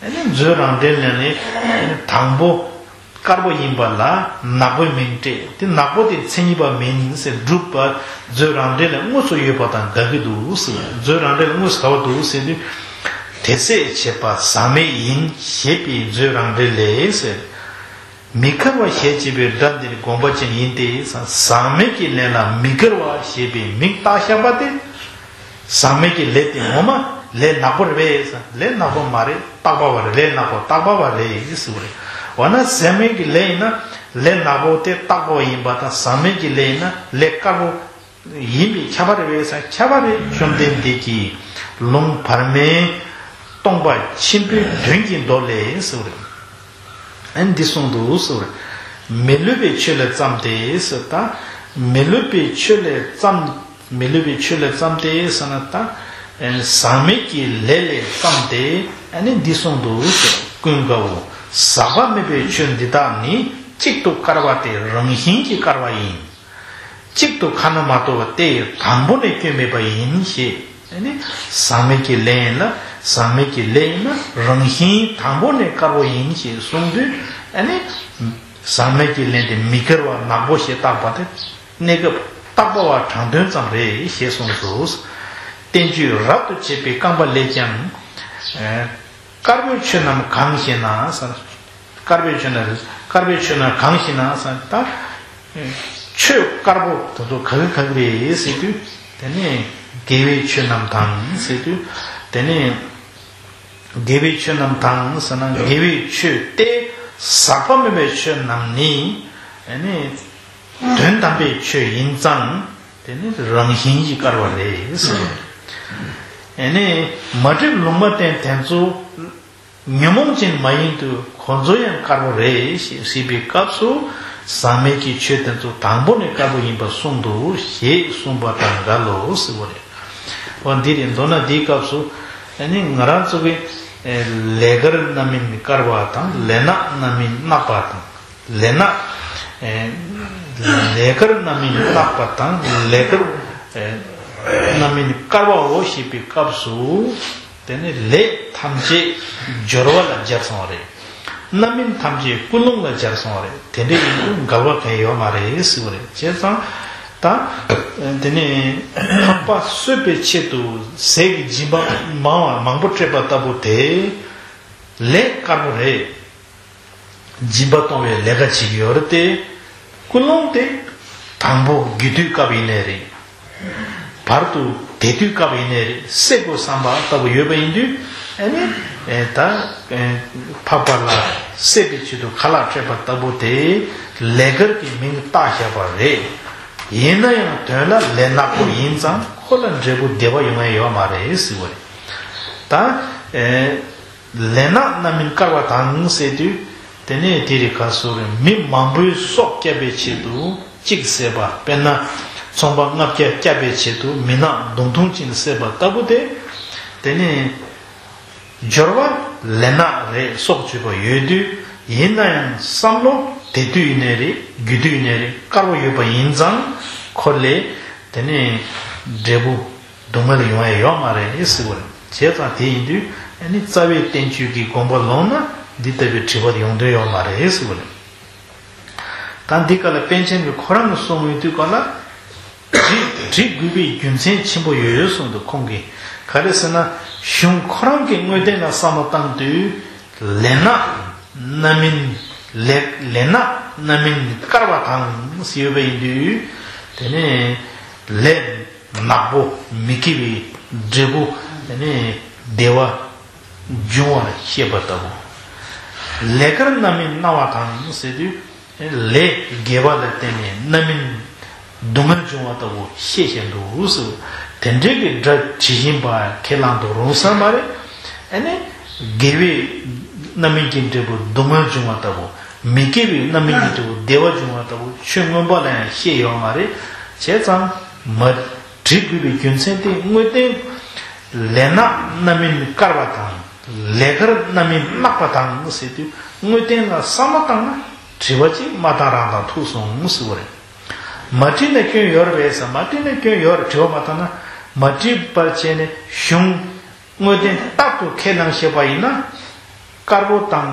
ཨ་ནི་མཛོད་རང་འགྲེལ་ལས་ནི་ཨ་ནི་དང་པོ། དཀར་པོ་ཡིན་པ་ལ་ནག་པོའི་མིང་སྤྲད་དེ་ནག་པོ་དེ་མཚན་ཉིད་པ་མིན་ཟེར་སྒྲུབ་པ་མཛོད་རང་འགྲེལ་ལ་དངོས་སུ་ཡོད་པ་དང་འགལ་གྱི་འདུག་ཟེར། མཛོད་རང་འགྲེལ་ལ་དངོས་སུ་ག་བ་འདུག་ཟེར་དུས། དེ་ཟད་བྱེད་པ་ཟག་མེད་ཡིན་ཞེས་པའི་མཛོད་རང་འགྲེལ་ལས་ཟེར། མི་དགེ་བ་ཞེས་བྱ་བའི་སྒྲ་འདིར་དགོངས་པ་ཅན་ཡིན་ཏེ། ཟག་མེད་ཀྱི་ལས་ལ་མི་དགེ་བ་ཞེས་པའི་མིང་བཏགས་བཞག་པ་དེ། ཟག་མེད་ཀྱི་ལས་དེ་ངོ་མ་ལས་ནག་པོ་རེད་པས། ལས་ནག་པོ་མ་རེད། བཏགས་པ་བ་རེད། ལས་ནག་པོ་བཏགས་པ་བ་རེད་ཟེར་བ་རེད། འོ་ན་ཟག་མེད་ཀྱི་ལས་ཡིན་ན་ལས་ནག་པོ་དེ་བཏགས་པ་བ་ཡིན་པ་དང་། ཟག་མེད་ཀྱི་ལས་ཡིན་ན་ལས་དཀར་པོ་ཡིན་པས་ཁྱབ་པ་རེད་པས། ཁྱབ་པ་རེད། བཅོམ་ལྡན་འདས་ཀྱིས་ལུང་བར་མའི་སྟོང་པ་ཆེན་པོའི་དོན་གྱི་མདོ་ལས་ཟེར་བ་རེད། ཨ་ནི་འདི་གསུངས་འདུག་ཟེར་བ་རེད། མི་སླུ་བའི་ཆོས་ལས་བརྩམས་ཏེ་ཟེར་ད། མི་སླུ་བའི་ཆོས་ལས་བརྩམས། མི་སླུ་བའི་ཆོས་ལས་བརྩམས་ཏེ་ཟེར་ན་ད། ཨེ་ཟག་མེད་ཀྱི་ལས་ལས་བརྩམས་ཏེ་ཨ་ནི་འདི་གསུངས་འདུག་ཟེར། ཀུན་དགའ་བོ། ཟག་པ་མེད་པའི་ཆོས་འདི་དག་ནི་གཅིག་ཏུ་དཀར་བ་སྟེ་རང་བཞིན་གྱིས་དཀར་བ་ཡིན། གཅིག་ཏུ་ཁ་ན་མ་ཐོ་བ་སྟེ་དང་པོ་ནས་སྐྱོན་མེད་པ་ཡིན་ཞེས། ཨ་ནི་ཟག་མེད་ཀྱི་ལས་ཡིན་ལ། ཟག་མེད་ཀྱི་ལས་ཡིན་ན་རང་བཞིན་དང་པོ་ནས་དཀར་པོ་ཡིན་ཞེས་གསུངས་དུས། ཨ་ནི་ཟག་མེད་ཀྱི་ལས་དེ་མི་དགེ་བ་ནག་པོ་ཞེས་བཏགས་པ་དེ། གནས་སྐབས་བཏགས་པ་བ་དྲང་དོན་ཙམ་རེད་ཞེས་གསུངས་སོ། བསྟན་བཅོས་རབ་ཏུ་བྱེད་པའི་རྐང་པ་ལས་ཀྱང་། ཨ། དཀར་པོའི་ཆོས་རྣམས་གང་ཞེ་ན་ཟེར། དཀར་པོའི་ཆོས་རྣམས། དཀར་པོའི་ཆོས་རྣམས་གང་ཞེ་ན་ཟེར་ད། ཆོས་དཀར་པོ་དེ་ཚོ་ག་གི་ག་གི་རེད་ཟེར་དུས། དེ་ནས་དགེ་བའི་ཆོས་རྣམས་དང་ཟེར་དུས། དེ་ནས་དགེ་བའི་ཆོས་རྣམས་དང་ཟེར་ན་དགེ་བའི་ཆོས་ཏེ། ཟག་པ་མེད་པའི་ཆོས་རྣམས་ནི། དེ་ནས། དོན་དམ་པའི་ཆོས་ཡིན་ཙང་། དེ་ནི་རང་བཞིན་གྱིས་དཀར་བ་རེད་ཟེར། ཨེ་ནི་མ་བསྒྲིབས་ལུང་མ་བསྟན་དེ་ཚོ་ཉོན་མོངས་ཅན་མ་ཡིན་དུས་ཁོ་ཚོ་ཡང་དཀར་པོ་རེད་ཞེས་ཟེར་བའི་སྐབས་སུ། ཟག་མེད་ཀྱི་ཆོས་དེ་ཚོ་དང་པོ་ནས་དཀར་པོ་ཡིན་པར་གསུངས་འདུག་ཞེས་གསུངས་པ་དང་འགལ་ལོ་ཟེར་བ་རེད། འོ་འདི་རེད། མདོར་ན་འདིའི་སྐབས་སུ་ཨེ་ནི་ང་རང་ཚོ་གི་ལས་དགར་རྣམ་སྨིན་དཀར་བ་དང་ལས་ནག་རྣམ་སྨིན་ནག་པ་དང་། ལས་ནག་ཨེ། ལས་དགར་རྣམ་སྨིན་ནག་པ་དང་ལས་དགར་ཨེ། རྣམ་སྨིན་དཀར་བའོ་ཞེས་པའི་སྐབས་སུ། དེ་ནི་ལས་ཐམས་ཅད་སྦྱོར་བ་ལ་སྦྱར་སོང་བ་རེད། རྣམ་སྨིན་ཐམས་ཅད་ཀུན་སློང་ལ་སྦྱར་སོང་བ་རེད། དེ་འདྲ་ཡིན་དུས་འགལ་བ་གང་ཡོད་མ་རེད་ཟེར་བ་རེད། བྱས་ཙང་ད། དེ་ནི་འཕགས་པ་གསོད་པའི་ཆེད་དུ་ཟས་ཀྱི་སྦྱིན་པ་མང་བ་མང་པོ་སྤྲད་པ་ལྟ་བུ་དེ་ལས་དཀར་པོ་རེད། སྦྱིན་པ་གཏོང་བའི་ལས་ཀ་བྱེད་ཀྱི་ཡོད་རེད་དེ། ཀུན་སློང་དེ་དང་པོ་རྒྱུ་དུས་སྐབས་ཡིན་ནའི་རེད། བར་དུ་དེ་དུས་སྐབས་ཡིན་ནའི་རེད། བསད་དགོས་བསམ་པ་ལྟ་བུ་ཡོད་པ་ཡིན་དུས། ཨ་ནི་ཨེ་ད་ཨེ་འཕགས་པ་ལ་བསད་པའི་ཆེད་དུ་ཁ་ལག་སྤྲད་པ་ལྟ་བུ་དེ་ལས་དགར་གྱི་མིང་བཏགས་བཞག་པ་རེད། ཡིན་ན་ཡང་དོན་ལ་ལས་ནག་པོ་ཡིན་ཙང་ཁོ་ལ་འབྲས་བུ་བདེ་བ་ཡོང་ཡ་ཡོད་མ་རེད་ཟེར་བ་རེད། ད་ཨེ། ལས་ནག་རྣམ་སྨིན་དཀར་བ་དང་ཟེར་དུས། དེ་ནས་དེ་རིགས་ག་སོགས་རེད། མི་མང་པོའི་སྲོག་བསྐྱབ་པའི་ཆེད་དུ་གཅིག་བསད་པ། དཔེར་ན་ཚོང་པ་ལྔ་བརྒྱ་བསྐྱབ་པའི་ཆེད་དུ་མི་ནག་མདུང་ཐུང་ཅན་བསད་པ་ལྟ་བུ་དེ། དེ་ནས་སྦྱོར་བ་ལས་ནག་རེད། སྲོག་གཅོད་པ་ཡོད་དུས། ཡིན་ན་ཡང་བསམ་བློ་དེ་དུས་ཡིན་ནའི་རེད། རྒྱུ་དུས་ཡིན་ནའི་རེད། དཀར་པོ་ཡོད་པ་ཡིན་ཙང་ཁོ་ལས་དེ་ནས་འབྲས་བུ། སྡུག་བསྔལ་ཡོང་ཡ་ཡོད་མ་རེད་ཟེར་བ་རེད། བྱས་ཙང་དེ་ཡིན་དུས་ཨ་ནི་རྩ་བའི་བསྟན་བཅོས་ཀྱི་དགོངས་པ་ལོངས་ན་འདི་ལྟ་བུའི་དྲི་བ་ཡོང་དོན་ཡོད་མ་རེད་ཟེར་བ་རེད། ད་འདི་ག་ལ་པཎ་ཆེན་གྱིས་ཁོ་རང་གིས་གསུངས་ཡོང་དུས་ག་ལ་བྲི་བྲི་དགོས་པའི་རྒྱུ་མཚན་ཆེན་པོ་ཡོད་གསུངས་འདུག་ཁོང་གིས་ག་རེ་ཟེར་ན། གཞུང་ཁོ་རང་གི་དངོས་བསྟན་ལ་བསམ་བློ་བཏང་དུས་ལས་ནག་རྣམ་སྨིན་ལས་ལས་ནག་རྣམ་སྨིན་དཀར་བ་དང་ཟེར་ཡོད་པ་ཡིན་དུས། དེ་ནས་ལས་ནག་པོ་མི་དགེ་བའི་འབྲས་བུ་དེ་ནས་བདེ་བ་འབྱུང་བར་བཤད་པ་ལྟ་བུ། ལས་དགར་རྣམ་སྨིན་སྣང་བ་དང་ཟེར་དུས། ལས་དགེ་བ་ལ་བརྟེན་ནས་རྣམ་སྨིན་ སྡུག་བསྔལ་འབྱུང་བ་ལྟ་བུ་བཤད་བཞིན་འདུག་ཟེར། དེ་འདྲའི་གི་སྒྲ་དྲི་བཞིན་པ་ཁས་བླངས་དུ་རུང་ས་མ་རེད། ཨ་ནི་དགེ་བའི་རྣམ་སྨིན་གྱི་འབྲས་བུ་སྡུག་བསྔལ་འབྱུང་བ་ལྟ་བུ། མི་དགེ་བའི་རྣམ་སྨིན་གྱི་འབྲས་བུ་བདེ་བ་འབྱུང་བ་ལྟ་བུ་ཆོས་མངོན་པ་ལ་ཡང་བཤད་ཡོད་མ་རེད། བྱས་ཙང་མ་བྲི་དགོས་པའི་རྒྱུ་མཚན་དེ་དངོས་བསྟན་ལས་ནག་རྣམ་སྨིན་དཀར་བ་དང་། ལས་དཀར་རྣམ་སྨིན་གནག་པ་དང་ཟེར་དུས་དངོས་བསྟན་ལ་བསམ་བློ་བཏང་ན་དྲི་བ་གཅིག་མ་བཏང་རང་དང་ཐུག་སོང་ཟེར་བ་རེད། མ་བྲིས་ན་སྐྱོན་ཡོད་རེད་ཟེར། མ་བྲིས་ན་སྐྱོན་ཡོད་རེད། དྲི་བ་མ་བཏང་ན། མ་བྲིས་པར་བྱས་ནས་གཞུང་དངོས་བསྟན་རྟག་ཏུ་ཁས་བླངས་བཤད་པ་ཡིན་ན། དཀར་པོ་དང་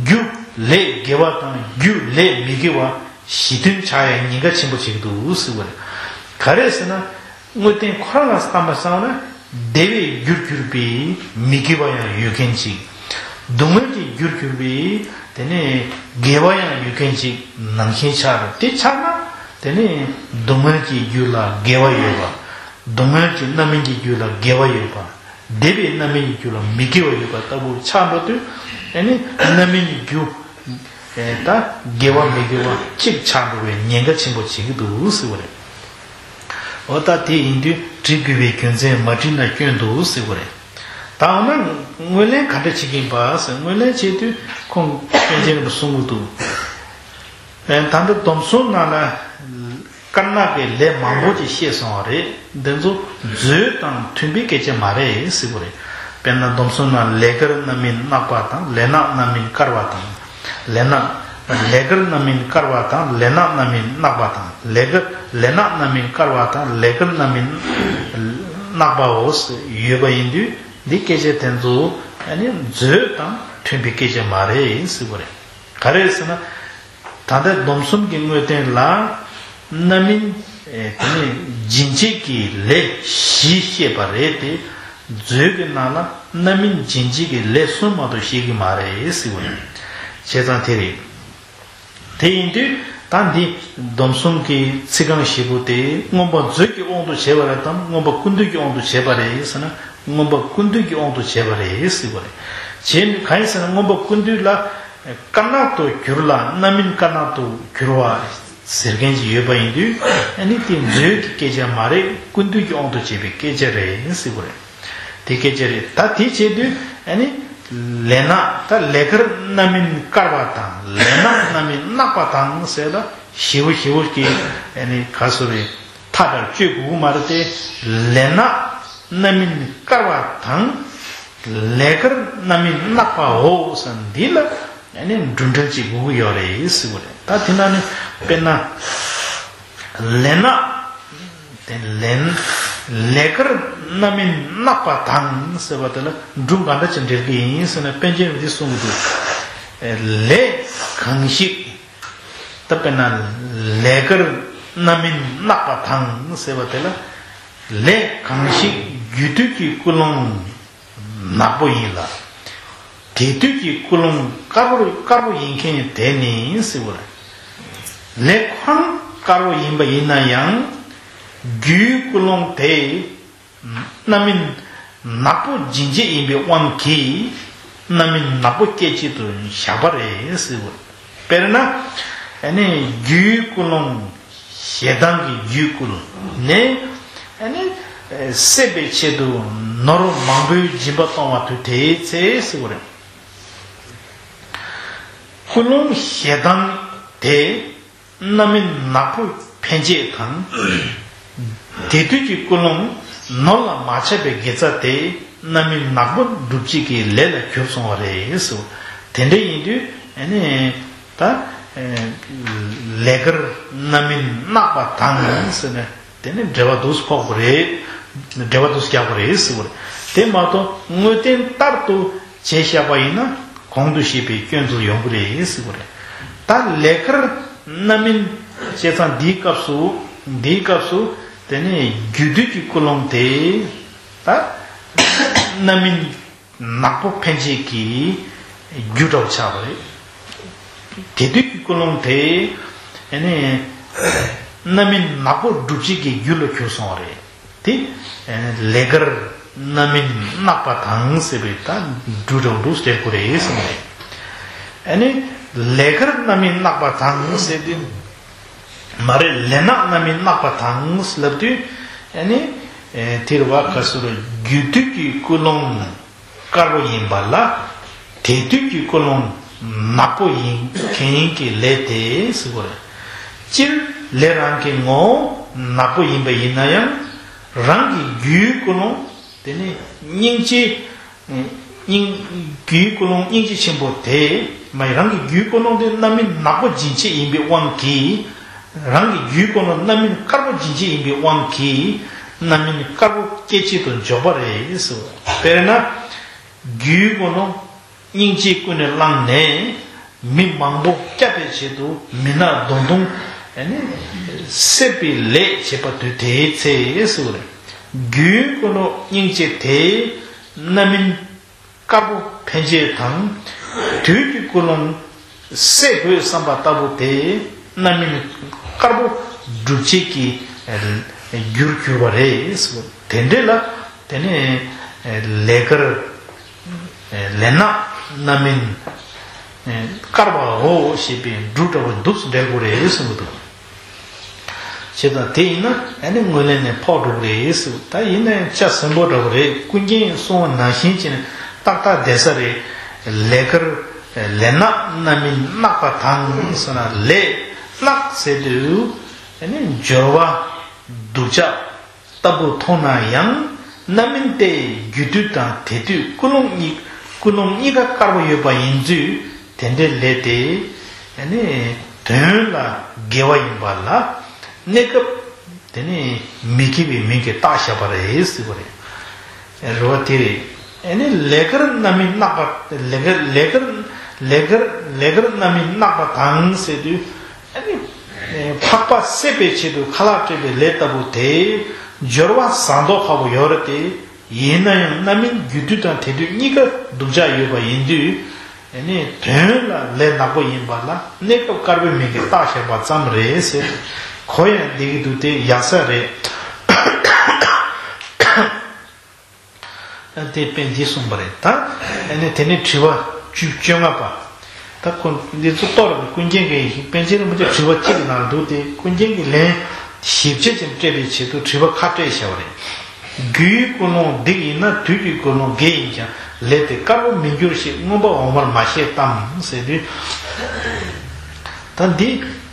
རྒྱུ་ལས་དགེ་བ་དང་རྒྱུ་ལས་མི་དགེ་བ་གཞི་མཐུན་ཆགས་ཡ་ཉེན་ཁ་ཆེན་པོ་ཆགས་ཀྱི་འདུག་ཟེར་བ་རེད། ག་རེ་ཟེར་ན། དངོས་བསྟན་ཁོ་རང་ལ་བསམ་པ་བསམ་ན་བདེ་བའི་རྒྱུར་གྱུར་པའི་མི་དགེ་བ་ཡང་ཡོད་མཁན་ཅིག་སྡུག་བསྔལ་གྱི་རྒྱུར་གྱུར་པའི་དེ་ནས་དགེ་བ་ཡང་ཡོད་མཁན་ཅིག་ནང་བཞིན་ཆགས་རེད། དེ་ཆགས་ན་དེ་ནས་སྡུག་བསྔལ་གྱི་རྒྱུ་ལ་དགེ་བ་ཡོད་པ། སྡུག་བསྔལ་གྱི་རྣམ་སྨིན་གྱི་རྒྱུ་ལ་དགེ་བ་ཡོད་པ། བདེ་བའི་རྣམ་སྨིན་གྱི་རྒྱུ་ལ་མི་དགེ་བ་ཡོད་པ་ལྟ་བུ་ཆགས་འགྲོ་དུས། ཨ་ནི་རྣམ་སྨིན་གྱི་རྒྱུ། ཨེ་ད་དགེ་བ་མི་དགེ་བ་གཅིག་ཆགས་འགྲོ་བའི་ཉེན་ཁ་ཆེན་པོ་བྱེད་ཀྱི་འདུག་ཟེར་བ་རེད། འོ་ད་དེ་ཡིན་དུས་བྲི་དགོས་པའི་རྒྱུ་མཚན་མ་བྲིས་ན་སྐྱོན་འདུག་ཟེར་བ་རེད། ད་འོ་ན་ངོས་ལེན་ག་འདྲ་བྱེད་ཀྱི་ཡིན་པ་ཟེར། ངོས་ལེན་བྱེད་དུས་ཁོང་པཎ་ཆེན་རིན་པོ་གསུང་གི་འདུག་ཨེ་ད་ལྟ་སྡོམ་གསུམ་ནང་ལ། དཀར་ནག་གི་ལས་མང་པོ་ཅིག་བཤད་སོང་བ་རེད། འདི་ཚོ་མཛོད་དང་མཐུན་པའི་སྐད་ཆ་མ་རེད་ཟེར་བ་རེད། དཔེར་ན་སྡོམ་གསུམ་ནང་ལས་དཀར་རྣམ་སྨིན་གནག་པ་དང་། ལས་ནག་རྣམ་སྨིན་དཀར་བ་དང་། ལས་ནག་ལས་དཀར་རྣམ་སྨིན་དཀར་བ་དང་། ལས་ནག་རྣམ་སྨིན་གནག་པ་དང་། ལས་དཀར་ལས་ནག་རྣམ་སྨིན་དཀར་བ་དང་། ལས་དཀར་རྣམ་སྨིན་གནག་པའོ་ཟེར་ཡོད་པ་ཡིན་དུས། འདི་སྐད་ཆ་དེ་ཚོ་ཨ་ནི་མཛོད་དང་མཐུན་པའི་སྐད་ཆ་མ་རེད་ཟེར་བ་རེད། ག་རེ་ཟེར་ན། ད་ལྟའི་སྡོམ་གསུམ་གྱི་དངོས་བསྟན་ལ་རྣམ་སྨིན་ཨེ་དེ་ནས་འབྱིན་བྱེད་ཀྱི་ལས་བཞི་བཤད་པ་རེད་དེ། མཛོད་ཀྱི་ནང་ལ་རྣམ་སྨིན་འབྱིན་བྱེད་ཀྱི་ལས་གསུམ་མ་གཏོགས་བཤད་ཀྱི་མ་རེད་ཟེར་བ་རེད། བྱས་ཙང་དེ་རེད། དེ་ཡིན་དུས་ད་འདི་སྡོམ་གསུམ་གྱི་ཚིག་རྐང་བཞི་པོ་དེ་མངོན་པ་མཛོད་ཀྱི་དབང་དུ་བྱས་པ་རེད་དམ། མངོན་པ་ཀུན་བཏུས་ཀྱི་དབང་དུ་བྱས་པ་རེད་ཟེར་ན། མངོན་པ་ཀུན་བཏུས་ཀྱི་དབང་དུ་བྱས་པ་རེད་ཟེར་བ་རེད། བྱས་ནས་གང་ཡིན་ཟེར་ན། མངོན་པ་ཀུན་བཏུས་ལ་དཀར་ནག་ཏུ་གྱུར་ལ་རྣམ་སྨིན་དཀར་ནག་ཏུ་གྱུར་བ་ཟེར་མཁན་ཅིག་ཡོད་པ་ཡིན་དུས། ཨ་ནི་དེ་མཛོད་ཀྱི་སྐད་ཆ་མ་རེད། ཀུན་བཏུས་ཀྱི་དབང་དུ་བྱས་པའི་སྐད་ཆ་རེད་ཟེར་བ་རེད། དེ་སྐད་ཆ་རེད། ད་དེ་བྱེད་དུས་ཨ་ནི་ལས་ནག་ད་ལས་དཀར་རྣམ་སྨིན་དཀར་བ་དང་། ལས་ནག་རྣམ་སྨིན་གནག་པ་དང་ཟེར་ལ་ཞེ་པོ་ཞེ་པོ་ཀྱི་ཨ་ནི་ག་སོ་རེད། ཐག་འདྲ་གཅོད་དགོས་ཀྱི་མ་རེད་དེ། ལས་ནག་རྣམ་སྨིན་དཀར་བ་དང་། ལས་དཀར་རྣམ་སྨིན་གནག་པའོ་ཟེར་འདི་ལ་ཨ་ནི་འབྲུ་འགྲེལ་ཅིག་དགོས་ཀྱི་ཡོད་རེད་ཟེར་བ་རེད། ད་དེ་ན་ནི་དཔེར་ན། ལས་ནག་དེ་ལས་ལས་དཀར་རྣམ་སྨིན་གནག་པ་དང་ཟེར་བ་དེ་ལ་འབྲུ་ག་འདྲ་ཅིག་འགྲེལ་གྱི་ཡིན་ཟེར་ན། པཎ་ཆེན་རིན་པོ་ཆེས་གསུངས་འདུག་ལས་གང་ཞིག་ད་དཔེར་ན་ལས་དཀར་རྣམ་སྨིན་གནག་པ་དང་ཟེར་བ་དེ་ལ། ལས་གང་ཞིག་རྒྱུ་དུས་ཀྱི་ཀུན་སློང་ནག་པོ་ཡིན་ལ། དེ་དུས་ཀྱི་ཀུན་སློང་དཀར་པོ་དཀར་པོ་ཡིན་མཁན་དེ་ནི་ཟེར་བ་རེད། ལས་ཁོ་རང་དཀར་པོ་ཡིན་པ་ཡིན་ན་ཡང་། རྒྱུའི་ཀུན་སློང་དེ་རྣམ་སྨིན་ནག་པོ་འབྱིན་བྱེད་ཡིན་པའི་དབང་གིས་རྣམ་སྨིན་ནག་པོ་སྐྱེད་བྱེད་དུ་བཞག་པ་རེད་ཟེར་བ་རེད། དཔེར་ན། ཨ་ནི་རྒྱུའི་ཀུན་སློང་། ཞེ་སྡང་གི་རྒྱུའི་ཀུན་སློང་ནི། ཨ་ནི་སྲེད་པའི་ཆེད་དུ་ནོར་མང་པོའི་སྦྱིན་པ་གཏོང་བ་དུ་དེའི་ཚེ་ཟེར་བ་རེད། ཀུན་སློང་ཞེ་སྡང་དེ་རྣམ་སྨིན་ནག་པོ་འཕེན་བྱེད་དང་། དེ་དུས་ཀྱི་ཀུན་སློང་ནོར་ལ་མ་ཆགས་པའི་དགེ་རྩ་དེ་རྣམ་སྨིན་ནག་པོ་སྒྲུབ་བྱེད་ཀྱི་ལས་ལ་གྱུར་སོང་བ་རེད་ཟེར། དེ་འདྲ་ཡིན་དུས་ཨ་ནི་ད་ལས་དཀར་རྣམ་སྨིན་གནག་པ་དང་ཟེར་ནས། དེ་ནི་འགྲེལ་པ་འདུག་སེ་ཕོག་པ་རེད། འགྲེལ་པ་འདུག་སེ་རྒྱག་པ་རེད་ཟེར་བ་རེད། དེ་མ་གཏོགས་དངོས་བསྟན་ལྟར་དུ་བྱས་བཞག་པ་ཡིན་ན་གོང་དུ་བཤད་པའི་སྐྱོན་ཚོ་ཡོང་གི་རེད་ཟེར་བ་རེད། ད་ལས་དཀར་རྣམ་སྨིན་བྱས་ཙང་འདིའི་སྐབས་སུ། འདིའི་སྐབས་སུ་དེ་ནི་རྒྱུ་དུས་ཀྱི་ཀུན་སློང་དེ་ད་རྣམ་སྨིན་ནག་པོ་འཕེན་བྱེད་ཀྱི་རྒྱུ་འདྲ་བོ་ཆགས་པ་རེད། དེ་དུས་ཀྱི་ཀུན་སློང་དེ་ཨ་ནི་རྣམ་སྨིན་ནག་པོ་སྒྲུབ་བྱེད་ཀྱི་རྒྱུ་ལ་གྱུར་སོང་བ་རེད། དེ་ཨ་ནི་ལས་དཀར་རྣམ་སྨིན་གནག་པ་དང་ཟེར་བའི་ད་འབྲུ་འདྲ་བོ་འདུག་སྟེར་དགོས་རེད་གསུངས་རེད། ཨ་ནི་ལས་དཀར་རྣམ་སྨིན་གནག་པ་དང་ཟེར་དུས། མ་རེད། ལས་ནག་རྣམ་སྨིན་གནག་པ་དང་ལབ་དུས་ཨ་ནི་དེ་རེད་བ། ག་ཟེར་རྒྱུ་དུས་ཀྱི་ཀུན་སློང་དཀར་པོ་ཡིན་པ་ལ་དེ་དུས་ཀྱི་ཀུན་སློང་ནག་པོ་ཡིན་མཁན་གྱི་ལས་དེ་ཟེར་བ་རེད། སྤྱིར་ལས་རང་གི་ངོ་བོ་ནག་པོ་ཡིན་པ་ཡིན་ན་ཡང་རང་གི་རྒྱུའི་ཀུན་སློང་དེ་ནི་སྙིང་རྗེ། སྙིང་། རྒྱུའི་ཀུན་སློང་སྙིང་རྗེ་ཆེན་པོ་དེ་མ་ཡིན། རང་གི་རྒྱུའི་ཀུན་སློང་དེ་རྣམ་སྨིན་ནག་པོ་སྦྱིན་བྱེད་ཡིན་པའི་དབང་གིས། རང་གི་རྒྱུའི་ཀུན་སློང་རྣམ་སྨིན་དཀར་པོ་སྦྱིན་བྱེད་ཡིན་པའི་དབང་གིས་རྣམ་སྨིན་དཀར་པོ་སྐྱེད་བྱེད་དུ་འཇོག་པ་རེད་ཟེར། དཔེར་ན། རྒྱུའི་ཀུན་སློང་སྙིང་རྗེ་ཀུན་ནས་བསླངས་ནས་མི་མང་པོ་བསྐྱབ་པའི་ཆེད་དུ་མི་ནག་མདུང་ཐུང་བསད་པའི་ལས་བྱེད་པ་དུས་དེའི་ཚེ་ཟེར་བ་རེད། རྒྱུའི་ཀུན་སློང་སྙིང་རྗེ་དེ་རྣམ་སྨིན་དཀར་པོ་འཕེན་བྱེད་དང་། དུས་ཀྱི་ཀུན་སློང་བསད་དགོས་བསམ་པ་ལྟ་བུ་དེ་རྣམ་སྨིན་དཀར་པོ་སྒྲུབ་བྱེད་ཀྱི་རྒྱུར་གྱུར་པ་རེད། དེ་འདྲ་ལ་དེ་ནས་ལས་དཀར་ལས་ནག་རྣམ་སྨིན་དཀར་པའོ་ཞེས་པའི་འབྲུ་འདྲ་བ་འདུག་སེ་འགྲེལ་དགོས་རེད་གསུངས་འདུག་བྱས་ཙང་དེ་ཡིན་ན་ཨ་ནི་ངོས་ལེན་ནས་ཕོག་འགྲོ་གི་རེད་ཟེར། ད་ཡིན་ན་ཡང་ལྕགས་ཟམ་པོ་འདྲ་བོ་རེད། ཀུན་མཁྱེན་གསུངས་པ་ནང་བཞིན་བྱས་ནས་ཏག་ཏག་བསྡད་ས་རེད། ལས་དཀར་ལས་ནག་རྣམ་སྨིན་གནག་པ་དང་ཟེར་ན་ལས་གནག་ཟེར་དུས་ཨ་ནི་འབྱོར་བ་སྡུག་ཅག་ལྟ་བུ་མཐོང་ན་ཡང་རྣམ་སྨིན་དེ་རྒྱུ་དུས་དང་དེ་དུས་ཀུན་སློང་གཉིས་ཀུན་སློང་གཉིས་ཀ་དཀར་པོ་ཡོད་པ་ཡིན་དུས། དེ་འདྲའི་ལས་དེ་ནི་དོན་ལ་དགེ་བ་ཡིན་པ་ལ་གནས་སྐབས་དེ་ནི་མི་དགེ་བའི་མིང་གིས་བཏགས་བཞག་པ་རེད་ཟེར་བ་རེད། རེད་བ། དེ་རེད། ཨ་ནི་ལས་དཀར་རྣམ་སྨིན་གནག་པ། ལས་དཀར་ལས་དཀར་ལས་དཀར་ལས་དཀར་རྣམ་སྨིན་གནག་པ་དང་ཟེར་དུས་ཨ་ནི་འཕགས་པ་བསད་པའི་ཆེད་དུ་ཁ་ལག་སྤྲད་པའི་ལས་ལྟ་བུ་དེ་འབྱོར་བ་ཟངས་མདོག་ཁ་པོ་ཡོད་རེད་དེ། ཡིན་ན་ཡང་རྣམ་སྨིན་རྒྱུ་དུས་དང་དེ་དུས་གཉིས་ཀ་སྡུག་ཅག་ཡོད་པ་ཡིན་དུས། ཨ་ནི་དོན་ལ་ལས་ནག་པོ་ཡིན་པ་ལ་གནས་སྐབས་དཀར་པོའི་མིང་གིས་བཏགས་བཞག་པ་ཙམ་རེད་ཟེར། གོ་ཡང་བདེ་གི་འདུག་དེ་ཡག་ས་རེད། དེ་དཔེ་འདི་གསུངས་པ་རེད་ད། ཨ་ནི་དེ་ནས་དྲི་བ་བཅུ་བཅོ་ལྔ་པ། ད་ཁོ་འདི་ཚོ་གཏོར་བའི་ཀུན་མཁྱེན་གྱི་པཎ་ཆེན་རིན་པོ་ཆེ་དྲི་བ་གཅིག་གི་ནང་འདུག་སྟེ། ཀུན་མཁྱེན་གྱིས་ལན་ཞིབ་ཆ་ཅན་སྤྲད་པའི་ཆེད་དུ་དྲི་བ་ཁ་སྤྲད་བྱ་བ་རེད། རྒྱུའི་ཀུན་སློང་སྡིག་ཡིན་ན་དུས་ཀྱི་ཀུན་སློང་དགེ་ཡིན་ཀྱང་ལས་དེ་དཀར་པོ་མི་འགྱུར་ཞེས་མངོན་པ་འོག་མར་མ་བཤད་དམ་ཟེར་དུས། ད་འདི་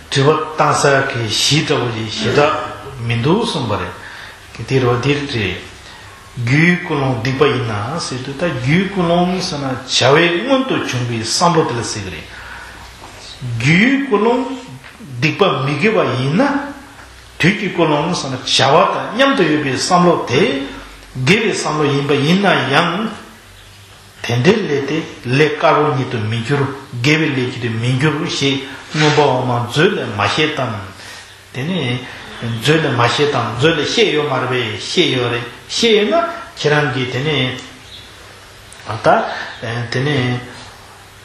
དྲི་བ་བཏང་ས་གི་གཞི་འདྲ་བོ་ཞིག་ཞེ་དྲག་མི་འདུག་གསུངས་པ་རེད། དེ་རེད་བ། འདིར་རེད། རྒྱུའི་ཀུན་སློང་སྡིག་པ་ཡིན་ན་ཟེར་དུས། ད་རྒྱུའི་ཀུན་སློང་ཟེར་ན་བྱ་བའི་སྔོན་དུ་བྱུང་བའི་བསམ་བློ་དེ་ལ་ཟེར་གི་རེད། རྒྱུའི་ཀུན་སློང་སྡིག་པ་མི་དགེ་བ་ཡིན་ན། དུས་ཀྱི་ཀུན་སློང་ཟེར་ན་བྱ་བ་དང་མཉམ་དུ་ཡོད་པའི་བསམ་བློ་དེ་དགེ་བའི་བསམ་བློ་ཡིན་པ་ཡིན་ན་ཡང་། དེ་འདྲའི་ལས་དེ་ལས་དཀར་པོ་ཉིད་དུ་མི་འགྱུར། དགེ་བའི་ལས་ཀྱི་དུ་མི་འགྱུར་ཞེས་མངོན་པ་འོག་མ་མཛོད་ལས་མ་བཤད་དམ། དེ་ནས་མཛོད་ལས་མ་བཤད་དམ། མཛོད་ལས་བཤད་ཡོད་མ་རེད་པས། བཤད་ཡོད་རེད། བཤད་ཡོད་ན་ཁྱེད་རང་གིས་དེ་ནས་ད་དེ་ནས་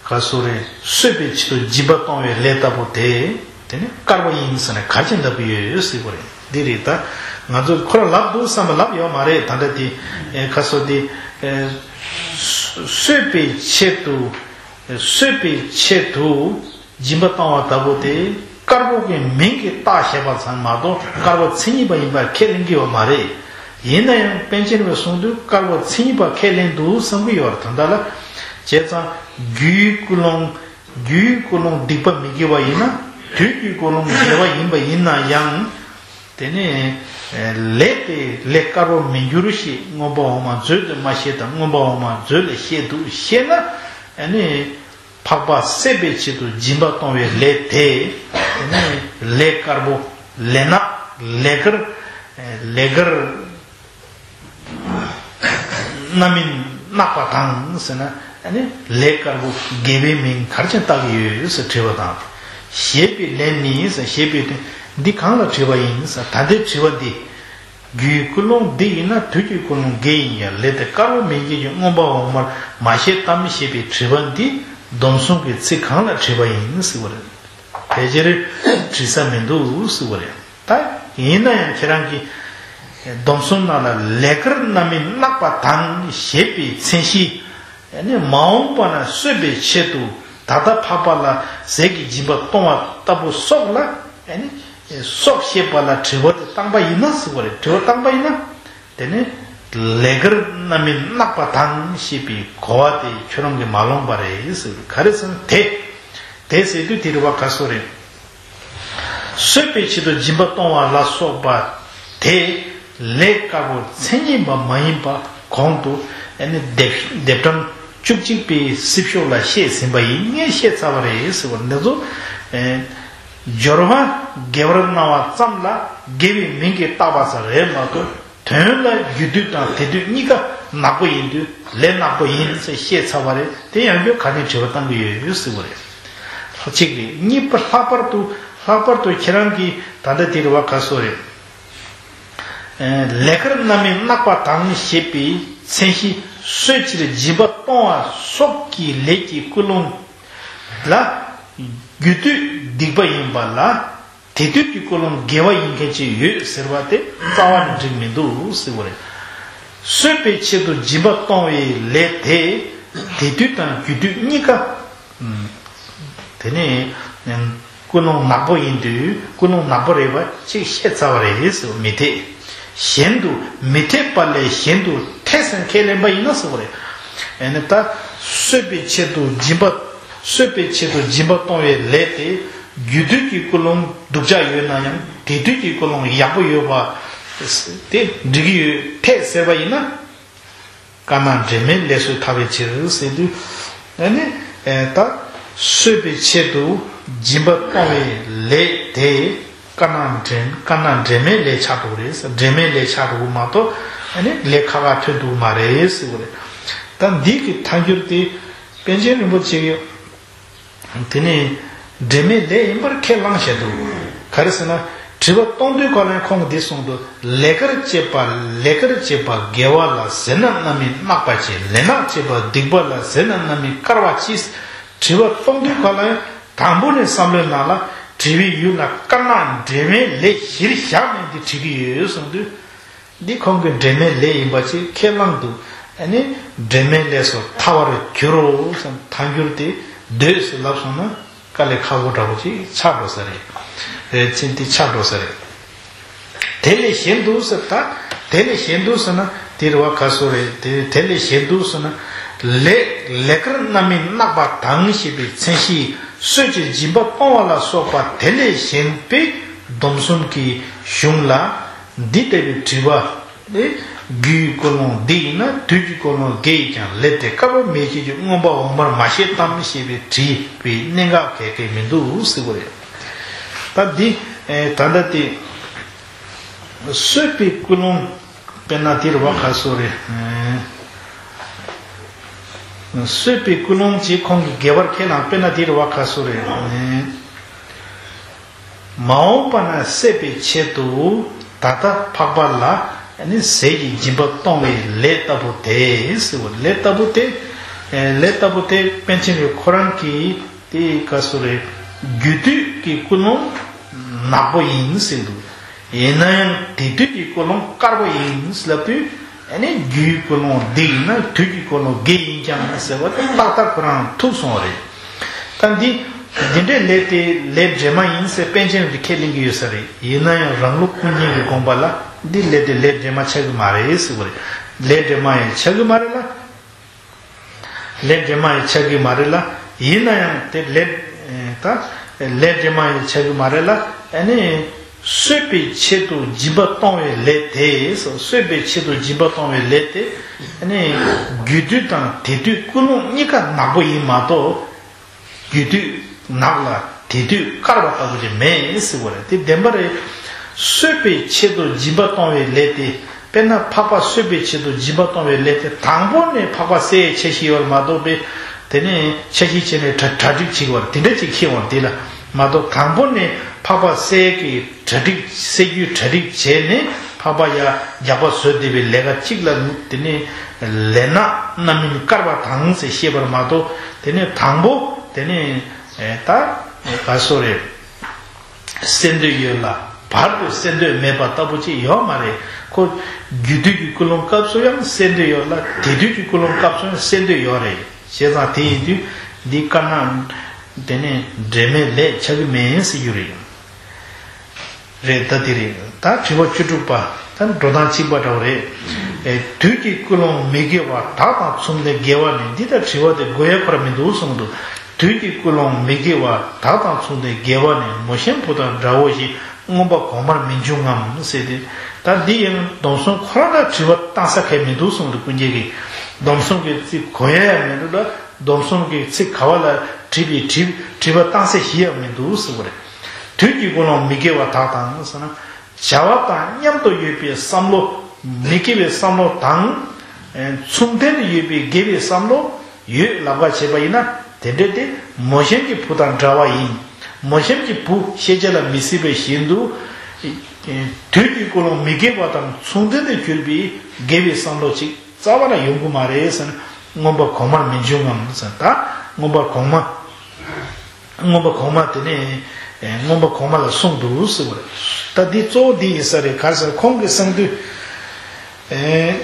ག་སོ་རེད། གསོད་པའི་ཆེད་དུ་སྦྱིན་པ་གཏོང་བའི་ལས་ལྟ་བུ་དེ་དེ་ནས་དཀར་པོ་ཡིན་ཟེར་ནས་ག་ཅི་ལབ་ཀྱི་ཡོད་ཟེར་བ་རེད། འདི་རེད། ད་ང་ཚོ་ཁོ་རང་ལབ་འདུག་བསམ་པ་ལབ་ཡོད་མ་རེད། ད་ལྟ་དེ་ག་སོ་དེ་གསོད་པའི་ཆེད་དུ་གསོད་པའི་ཆེད་དུ་སྦྱིན་པ་བཏང་བ་ལྟ་བུ་དེ་དཀར་པོ་གི་མིང་གིས་བཏགས་བཞག་པ་ཙམ་མ་གཏོགས་དཀར་པོ་མཚན་ཉིད་པ་ཡིན་པ་ཁས་ལེན་གྱི་ཡོད་མ་རེད། ཡིན་ན་ཡང་པཎ་ཆེན་རིན་པོ་ཆེས་གསུངས་དུས་དཀར་པོ་མཚན་ཉིད་པ་ཁས་ལེན་འདུག་བསམ་གྱི་ཡོད་རེད། ད་ལྟ་ལ་བྱས་ཙང་རྒྱུའི་ཀུན་སློང་རྒྱུའི་ཀུན་སློང་སྡིག་པ་མི་དགེ་བ་ཡིན་ན་དུས་ཀྱི་ཀུན་སློང་དགེ་བ་ཡིན་པ་ཡིན་ན་ཡང་། དེ་ནས་ལས་དེ་ལས་དཀར་པོ་མི་འགྱུར་ཞེས་མངོན་པ་འོག་མ་མཛོད་དུ་མ་བཤད་དམ། མངོན་པ་འོག་མ་མཛོད་ལས་བཤད་འདུག་ཞེ་ན། ཨ་ནི་འཕགས་པ་བསད་པའི་ཆེད་དུ་སྦྱིན་པ་གཏོང་བའི་ལས་དེ་ཨ་ནི་ལས་དཀར་པོ་ལས་ནག་ལས་དཀར་ལས་དཀར་རྣམ་སྨིན་གནག་པ་དང་ཟེར་ན། ཨ་ནི་ལས་དཀར་པོ་དགེ་བའི་མིང་ག་རེ་བྱས་བཏགས་ཀྱི་ཡོད་ཟེར་དྲིས་པ་དང་། ཞེས་པའི་ལན་ནི་ཟེར། ཞེས་པའི་དོན་འདི་གང་ལ་དྲིས་པ་ཡིན་ཟེར། ད་ལྟའི་དྲི་བ་འདི། རྒྱུའི་ཀུན་སློང་སྡིག་ཡིན་ན་དུས་ཀྱི་ཀུན་སློང་དགེ་ཡིན་ཀྱང་ལས་དེ་དཀར་པོ་མི་འགྱུར་ཞེས་མངོན་པ་འོག་མར་མ་བཤད་དམ་ཞེས་པའི་དྲི་བ་འདི་སྡོམ་གསུམ་གྱི་ཚིག་གང་ལ་དྲིས་པ་ཡིན་ཟེར་བ་རེད། ཕལ་ཆེར་དྲི་ས་མི་འདུག་ཟེར་བ་རེད། ད་ཡིན་ན་ཡང་ཁྱེད་རང་གིས་སྡོམ་གསུམ་ནང་ལ་ལས་དཀར་རྣམ་སྨིན་གནག་པ་དང་ཞེས་པའི་མཚན་གཞི། ཨ་ནི་མ་འོངས་པ་ན་གསོད་པའི་ཆེད་དུ་ད་ལྟ་འཕགས་པ་ལ་ཟས་ཀྱི་སྦྱིན་པ་གཏོང་བ་ལྟ་བུ་སོགས་ལ། ཨ་ནི་ སྲོག་བཤད་པ་ལ་དྲི་བ་དེ་བཏང་པ་ཡིན་ན་ཟེར་བ་རེད། དྲི་བ་བཏང་པ་ཡིན་ན། དེ་ནི་ལས་ཀར་རྣམ་སྨིན་བརྣག་པ་དང་ཞེས་པའི་གོ་བ་དེ་ཁྱོད་རང་གིས་མ་ལོངས་པ་རེད་ཟེར། ག་རེ་ཟེར་ན་དེ། དེ་ཟེར་དུས་དེ་རེད་བ། ག་སོ་རེད། གསོད་པའི་ཆེད་དུ་སྦྱིན་པ་གཏོང་བ་ལ་སོགས་པ་དེ་ལས་དཀར་པོ་མཚན་ཉིད་པ་མ་ཡིན་པ་གོང་དུ་ཨ་ནི་ལྡེབ་ལྡེབ་གྲངས་བཅུ་གཅིག་པའི་སྲིབ་ཤོག་ལ་བཤད་ཟིན་པ་ཡིན། ངས་བཤད་ཚར་བ་རེད་ཟེར་བ་འདི་ཚོ། ཨེ། སྦྱོར་བ་དགེ་བར་སྣང་བ་ཙམ་ལ་དགེ་བའི་མིང་གིས་བཏགས་པ་ཙམ་རེད་མ་གཏོགས། དོན་ལ་རྒྱུ་དུས་དང་དེ་དུས་གཉིས་ཀ་ནག་པོ་ཡིན་དུས་ལས་ནག་པོ་ཡིན་ཟེར་བཤད་ཚར་བ་རེད། དེ་ཡང་བསྐྱར་ག་ནས་དྲི་བ་བཏང་གི་ཡོད་ཟེར་བ་རེད། གཅིག་རེད། གཉིས་པ་ལྷག་པར་དུ་ལྷག་པར་དུ་ཁྱེད་རང་གིས་ད་ལྟ་དེ་རེད་བ། ག་སོ་རེད། ལས་ཀར་རྣམ་སྨིན་བརྣག་པ་དང་ཞེས་པའི་མཚན་གཞི་གསོད་ཕྱིར་སྦྱིན་པ་གཏོང་བ་སོགས་ཀྱི་ལས་ཀྱི་ཀུན་སློང་ལ་རྒྱུ་དུས་སྡིག་པ་ཡིན་པ་ལ། དེ་དུས་ཀྱི་ཀུན་སློང་དགེ་བ་ཡིན་མཁན་ཅིག་ཡོད་ཟེར་བ་དེ་རྩ་བ་ནས་འགྲིག་མི་འདུག་ཟེར་བ་རེད། གསོད་པའི་ཆེད་དུ་སྦྱིན་པ་གཏོང་བའི་ལས་དེ་དེ་དུས་དང་རྒྱུ་དུས་གཉིས་ཀ་དེ་ནས་ཀུན་སློང་ནག་པོ་ཡིན་དུས་ཀུན་སློང་ནག་པོ་རེད་པ་ཅིག་བཤད་ཚར་བ་རེད་ཟེར། མི་འཐད། གཞན་དུ་མི་འཐད་པ་ལས་གཞན་དུ་འཐད་ཟེར་ཁས་ལེན་པ་ཡིན་ན་ཟེར་བ་རེད། ཨ་ནི་ད་གསོད་པའི་ཆེད་དུ་སྦྱིན་པ་གསོད་པའི་ཆེད་དུ་སྦྱིན་པ་གཏོང་བའི་ལས་དེ་རྒྱུ་དུས་ཀྱི་ཀུན་སློང་སྡུག་ཅག་ཡོད་ན་ཡང་དེ་དུས་ཀྱི་ཀུན་སློང་ཡག་པོ་ཡོད་པ་དེ་འགྲིག་གི་ཡོད། འཐད་ཟེར་བ་ཡིན་ན། དཀར་ནག་འབྲེལ་མེད་ལས་སུ་ཐལ་བའི་ཕྱིར་ཟེར་དུས། ཨ་ནི་ད་གསོད་པའི་ཆེད་དུ་སྦྱིན་པ་གཏོང་བའི་ལས་དེ་དཀར་ནག་འབྲེལ་དཀར་ནག་འབྲེལ་མེད་ལས་ཆགས་འགྲོ་གི་རེད། འབྲེལ་མེད་ལས་ཆགས་འགྲོ་གི་མ་གཏོགས་ཨ་ནི་ལས་ཁག་ཁག་ཐོན་འདུག་མ་རེད་ཟེར་བ་རེད། ད་འདི་གི་ཐལ་འགྱུར་དེ་པཎ་ཆེན་རིན་པོ་ཆེ་གིས། དེ་ནས་འབྲེལ་མེད་ལས་ཡིན་པར་ཁས་བླངས་བཞག་འདུག། ག་རེ་ཟེར་ན། དྲི་བ་གཏོང་དུས་ག་ལ་ཁོང་གིས་འདི་གསུངས་འདུག། ལས་ཀར་བྱེད་པ་ལས་ཀར་བྱེད་པ་དགེ་བ་ལ་ཟེར་ན་རྣམ་སྨིན་བརྣག་པ་ཅན། ལས་ནག་བྱེད་པ་སྡིག་པ་ལ་ཟེར་ན་རྣམ་སྨིན་དཀར་བ་ཅན། དྲི་བ་གཏོང་དུས་ག་ལ་དང་པོ་ནས་བསམ་བློའི་ནང་ལ་དྲི་བའི་ཡུལ་ལ་དཀར་ནག་འབྲེལ་མེད་ལས་གཞིར་བཞག་ནས་འདི་དྲི་གི་ཡོད་གསུངས་དུས། འདི་ཁོང་གི་འབྲེལ་མེད་ལས་ཡིན་པ་ཅིག་ཁས་བླངས་འདུག། ཨ་ནི་འབྲེལ་མེད་ལས་སུ་ཐལ་བར་འགྱུར་རོ་བསམ། ཐལ་འགྱུར་དེ་འདོད་ཟེར་ལབ་སོང་ན་དཀའ་ལས་ཁག་པོ་འདྲ་པོ་ཅིག་ཆགས་འགྲོ་ས་རེད། རེད། ཚིག་འདི་ཆགས་འགྲོ་ས་རེད། དེ་ལས་གཞན་དུ་ཟེར་ད། དེ་ལས་གཞན་དུ་ཟེར་ན་དེ་རེད་བ། ག་སོ་རེད། དེ་དེ་ལས་གཞན་དུ་ཟེར་ན། ལས་ལས་ཀར་རྣམ་སྨིན་བརྣག་པ་དང་ཞེས་པའི་མཚན་གཞི་གསོད་ཕྱིར་སྦྱིན་པ་གཏོང་བ་ལ་སོགས་པ་དེ་ལས་གཞན་པའི་སྡོམ་གསུམ་གྱི་གཞུང་ལ། འདི་ལྟ་བུའི་དྲི་བ་ནི་རྒྱུའི་ཀུན་སློང་འདི་ཡིན་ན་དུས་ཀྱི་ཀུན་སློང་དགེ་ཡིན་ཀྱང་ལས་དེ་དཀར་པོ་མེད་ཅེས་ཀྱི་མངོན་པ་འོང་བར་མ་བཤད་དམ་ཞེས་པའི་དྲི་བའི་གནད་འགག་གལ་གལ་མི་འདུག་ཟེར་བ་རེད། ད་འདི་ད་ལྟ་དེ་གསོད་པའི་ཀུན་སློང་དཔེར་ན་དེ་རེད་བ། ག་སོ་རེད། གསོད་པའི་ཀུན་སློང་ཅེས་ཁོང་གིས་དགེ་བར་ཁས་བླངས། དཔེར་ན་དེ་རེད་བ། ག་སོ་རེད། མ་འོངས་པ་ན་སྲེད་པའི་ཆེད་དུ་ད་ལྟ་འཕགས་པ་ལ་ནི་ཟས་ཀྱི་སྦྱིན་པ་གཏོང་བའི་ལས་ལྟ་བུ་དེ་ཟེར་བ། ལས་ལྟ་བུ་དེ། ལས་ལྟ་བུ་དེ་པཎ་ཆེན་གྱིས་ཁོ་རང་གིས་དེ་ག་སོ་རེད། རྒྱུ་དུས་ཀྱི་ཀུན་སློང་ནག་པོ་ཡིན་ཟེར་འདུག། ཡིན་ན་ཡང་དེ་དུས་ཀྱི་ཀུན་སློང་དཀར་པོ་ཡིན་ལབ་དུས། ཨ་ནི་རྒྱུའི་ཀུན་སློང་འདི་ཡིན་ན་དུས་ཀྱི་ཀུན་སློང་དགེ་ཡིན་ཀྱང་ཟེར་བ་དེ་ཏག་ཏག་ཁོ་རང་ཐུག་སོང་བ་རེད། ད་འདི་འདི་འདྲའི་ལས་དེ་ལས་འབྲས་མ་ཡིན་ཟེར་པཎ་ཆེན་རིན་པོ་ཆེས་ཁས་ལེན་གྱི་ཡོད་ས་རེད། ཡིན་ན་ཡང་རང་ལུགས་ཀུན་མཁྱེན་གྱི་དགོངས་པ་ལ་འདི་ལས་དེ་ལས་འབྲས་མ་ཆགས་ཀྱི་མ་རེད་ཟེར་བ་རེད། ལས་འབྲས་མ་ཡང་ཆགས་ཀྱི་མ་རེད་ལ། ལས་འབྲས་མ་ཡང་ཆགས་ཀྱི་མ་རེད་ལ། ཡིན་ན་ཡང་དེ་ལས་ད་ལས་འབྲས་མ་ཡང་ཆགས་ཀྱི་མ་རེད་ལ། ཨ་ནི་གསོད་པའི་ཆེད་དུ་སྦྱིན་པ་གཏོང་བའི་ལས་དེ། གསོད་པའི་ཆེད་དུ་སྦྱིན་པ་གཏོང་བའི་ལས་དེ། ཨ་ནི་རྒྱུ་དུས་དང་དེ་དུས་ཀུན་སློང་གཉིས་ཀ་ནག་པོ་ཡིན་མ་གཏོགས། རྒྱུ་དུས་ནག་ལ་དེ་དུས་དཀར་བ་ལྟ་བུ་ཅིག་མེད་ཟེར་བ་རེད། དེ་བདེན་པ་རེད། གསོད་པའི་ཆེད་དུ་སྦྱིན་པ་གཏོང་བའི་ལས་དེ། དཔེར་ན་འཕགས་པ་གསོད་པའི་ཆེད་དུ་སྦྱིན་པ་གཏོང་བའི་ལས་དེ་དང་པོ་ནས་འཕགས་པ་བསད་ཡས་འཆར་གཞི་ཡོད་རེད་མ་གཏོགས་པས། དེ་ནས་འཆར་གཞི་བྱས་ནས་གྲ་གྲ་སྒྲིག་བྱེད་དགོས་རེད། དེ་འདྲ་ཅིག་ཤེས་དགོས་རེད། དེ་ལ་མ་གཏོགས་དང་པོ་ནས་འཕགས་པ་བསད་ཀྱི་གྲ་སྒྲིག་བསད་རྒྱུའི་གྲ་སྒྲིག་བྱས་ནས་འཕགས་པ་ཡ་རྒྱགས་པ་བཟོས་བསྡད་པའི་ལས་ཀ་གཅིག་ལ་དེ་ནས་ལས་ནག་རྣམ་སྨིན་དཀར་བ་དང་ཟེར་བཤད་པ་རེད་མ་གཏོགས། དེ་ནས་དང་པོ་དེ་ནས་ད་ག་སོ་རེད། གསད་འདོད་ཡོད་ལ་བར་དུ་གསད་འདོད་མེད་པ་ལྟ་བུ་ཅིག་ཡོད་མ་རེད། ཁོ་རྒྱུ་དུས་ཀྱི་ཀུན་སློང་སྐབས་སུ་ཡང་གསད་འདོད་ཡོད་ལ་དེ་དུས་ཀྱི་ཀུན་སློང་སྐབས་སུ་ཡང་གསད་འདོད་ཡོད་རེད། བྱས་ཙང་དེ་ཡིན་དུས་འདི་དཀར་ནག་དེ་ནས་འབྲེལ་མེད་ལས་ཆགས་ཀྱི་མེད་ཟེར་རྒྱུ་རེད། རེད། ད་དེ་རེད། ད་དྲི་བ་བཅུ་དྲུག་པ། ད་འགྲོ་སྟངས་གཅིག་པ་འདྲ་བོ་རེད། ཨེ། དུས་ཀྱི་ཀུན་སློང་མི་དགེ་བ་དག་དང་མཚུངས་ལྡན་དགེ་བ་ནི། འདི་ལྟར་དྲི་བ་དེ་དགོས་ཡ་ཁོ་རང་མི་འདུག་གསུངས་འདུག། དུས་ཀྱི་ཀུན་སློང་མི་དགེ་བ་དག་དང་མཚུངས་ལྡན་དགེ་བ་ནི། མོ་གཤམ་བུ་དང་འདྲ་བོ་ཞེས་མངོན་པ་གོང་མར་མི་འབྱུང་ངམ་ཟེར་ཏེ། ད་འདི་ཡང་སྡོམ་གསུམ་ཁོ་རང་ལ་དྲི་བ་བཏང་ས་གང་ཡང་མི་འདུག་གསུངས་འདུག། ཀུན་མཁྱེན་གྱིས་སྡོམ་གསུམ་གྱི་ཚིག་གོ་ཡ་ཡང་མི་འདུག་ལ། སྡོམ་གསུམ་གྱི་ཚིག་ག་བ་ལ་དྲིས་པའི་དྲི་དྲི་བ་བཏང་ས་གཞི་ཡང་མི་འདུག་ཟེར་བ་རེད། དུས་ཀྱི་ཀུན་སློང་མི་དགེ་བ་དག་དང་ཟེར་ན། བྱ་བ་དང་མཉམ་དུ་ཡོད་པའི་བསམ་བློ། མི་དགེ་བའི་བསམ་བློ་དང་། ཨེ། མཚུངས་ལྡན་དུ་ཡོད་པའི་དགེ་བའི་བསམ་བློ་ཡོད་ལབ་པ་བྱས་པ་ཡིན་ན། དེ་འདྲ་དེ་མོ་གཤམ་གྱི་བུ་དང་འདྲ་བ་ཡིན། མོ་གཤམ་གྱི་བུ་ཤེས་བྱ་ལ་མི་སྲིད་པ་བཞིན་དུ། ཨེ། དུས་ཀྱི་ཀུན་སློང་མི་དགེ་བ་དང་མཚུངས་ལྡན་དུ་གྱུར་པའི་དགེ་བའི་བསམ་བློ་ཅིག་རྩ་བ་ལ་ཡོང་གི་མ་རེད་ཟེར་ན། མངོན་པ་གོང་མར་མི་འབྱུང་ངམ་ཟེར། ད་མངོན་པ་གོང་མ། མངོན་པ་གོང་མ་དེ་ནས། ཨེ། མངོན་པ་གོང་མ་ལ་གསུངས་འདུག་ཟེར་བ་རེད། ད་འདི་གཙོ་བོ་འདི་ཡིན་ས་རེད། ག་རེ་ཟེར། ཁོང་གིས་གསུངས་དུས། ཨེ།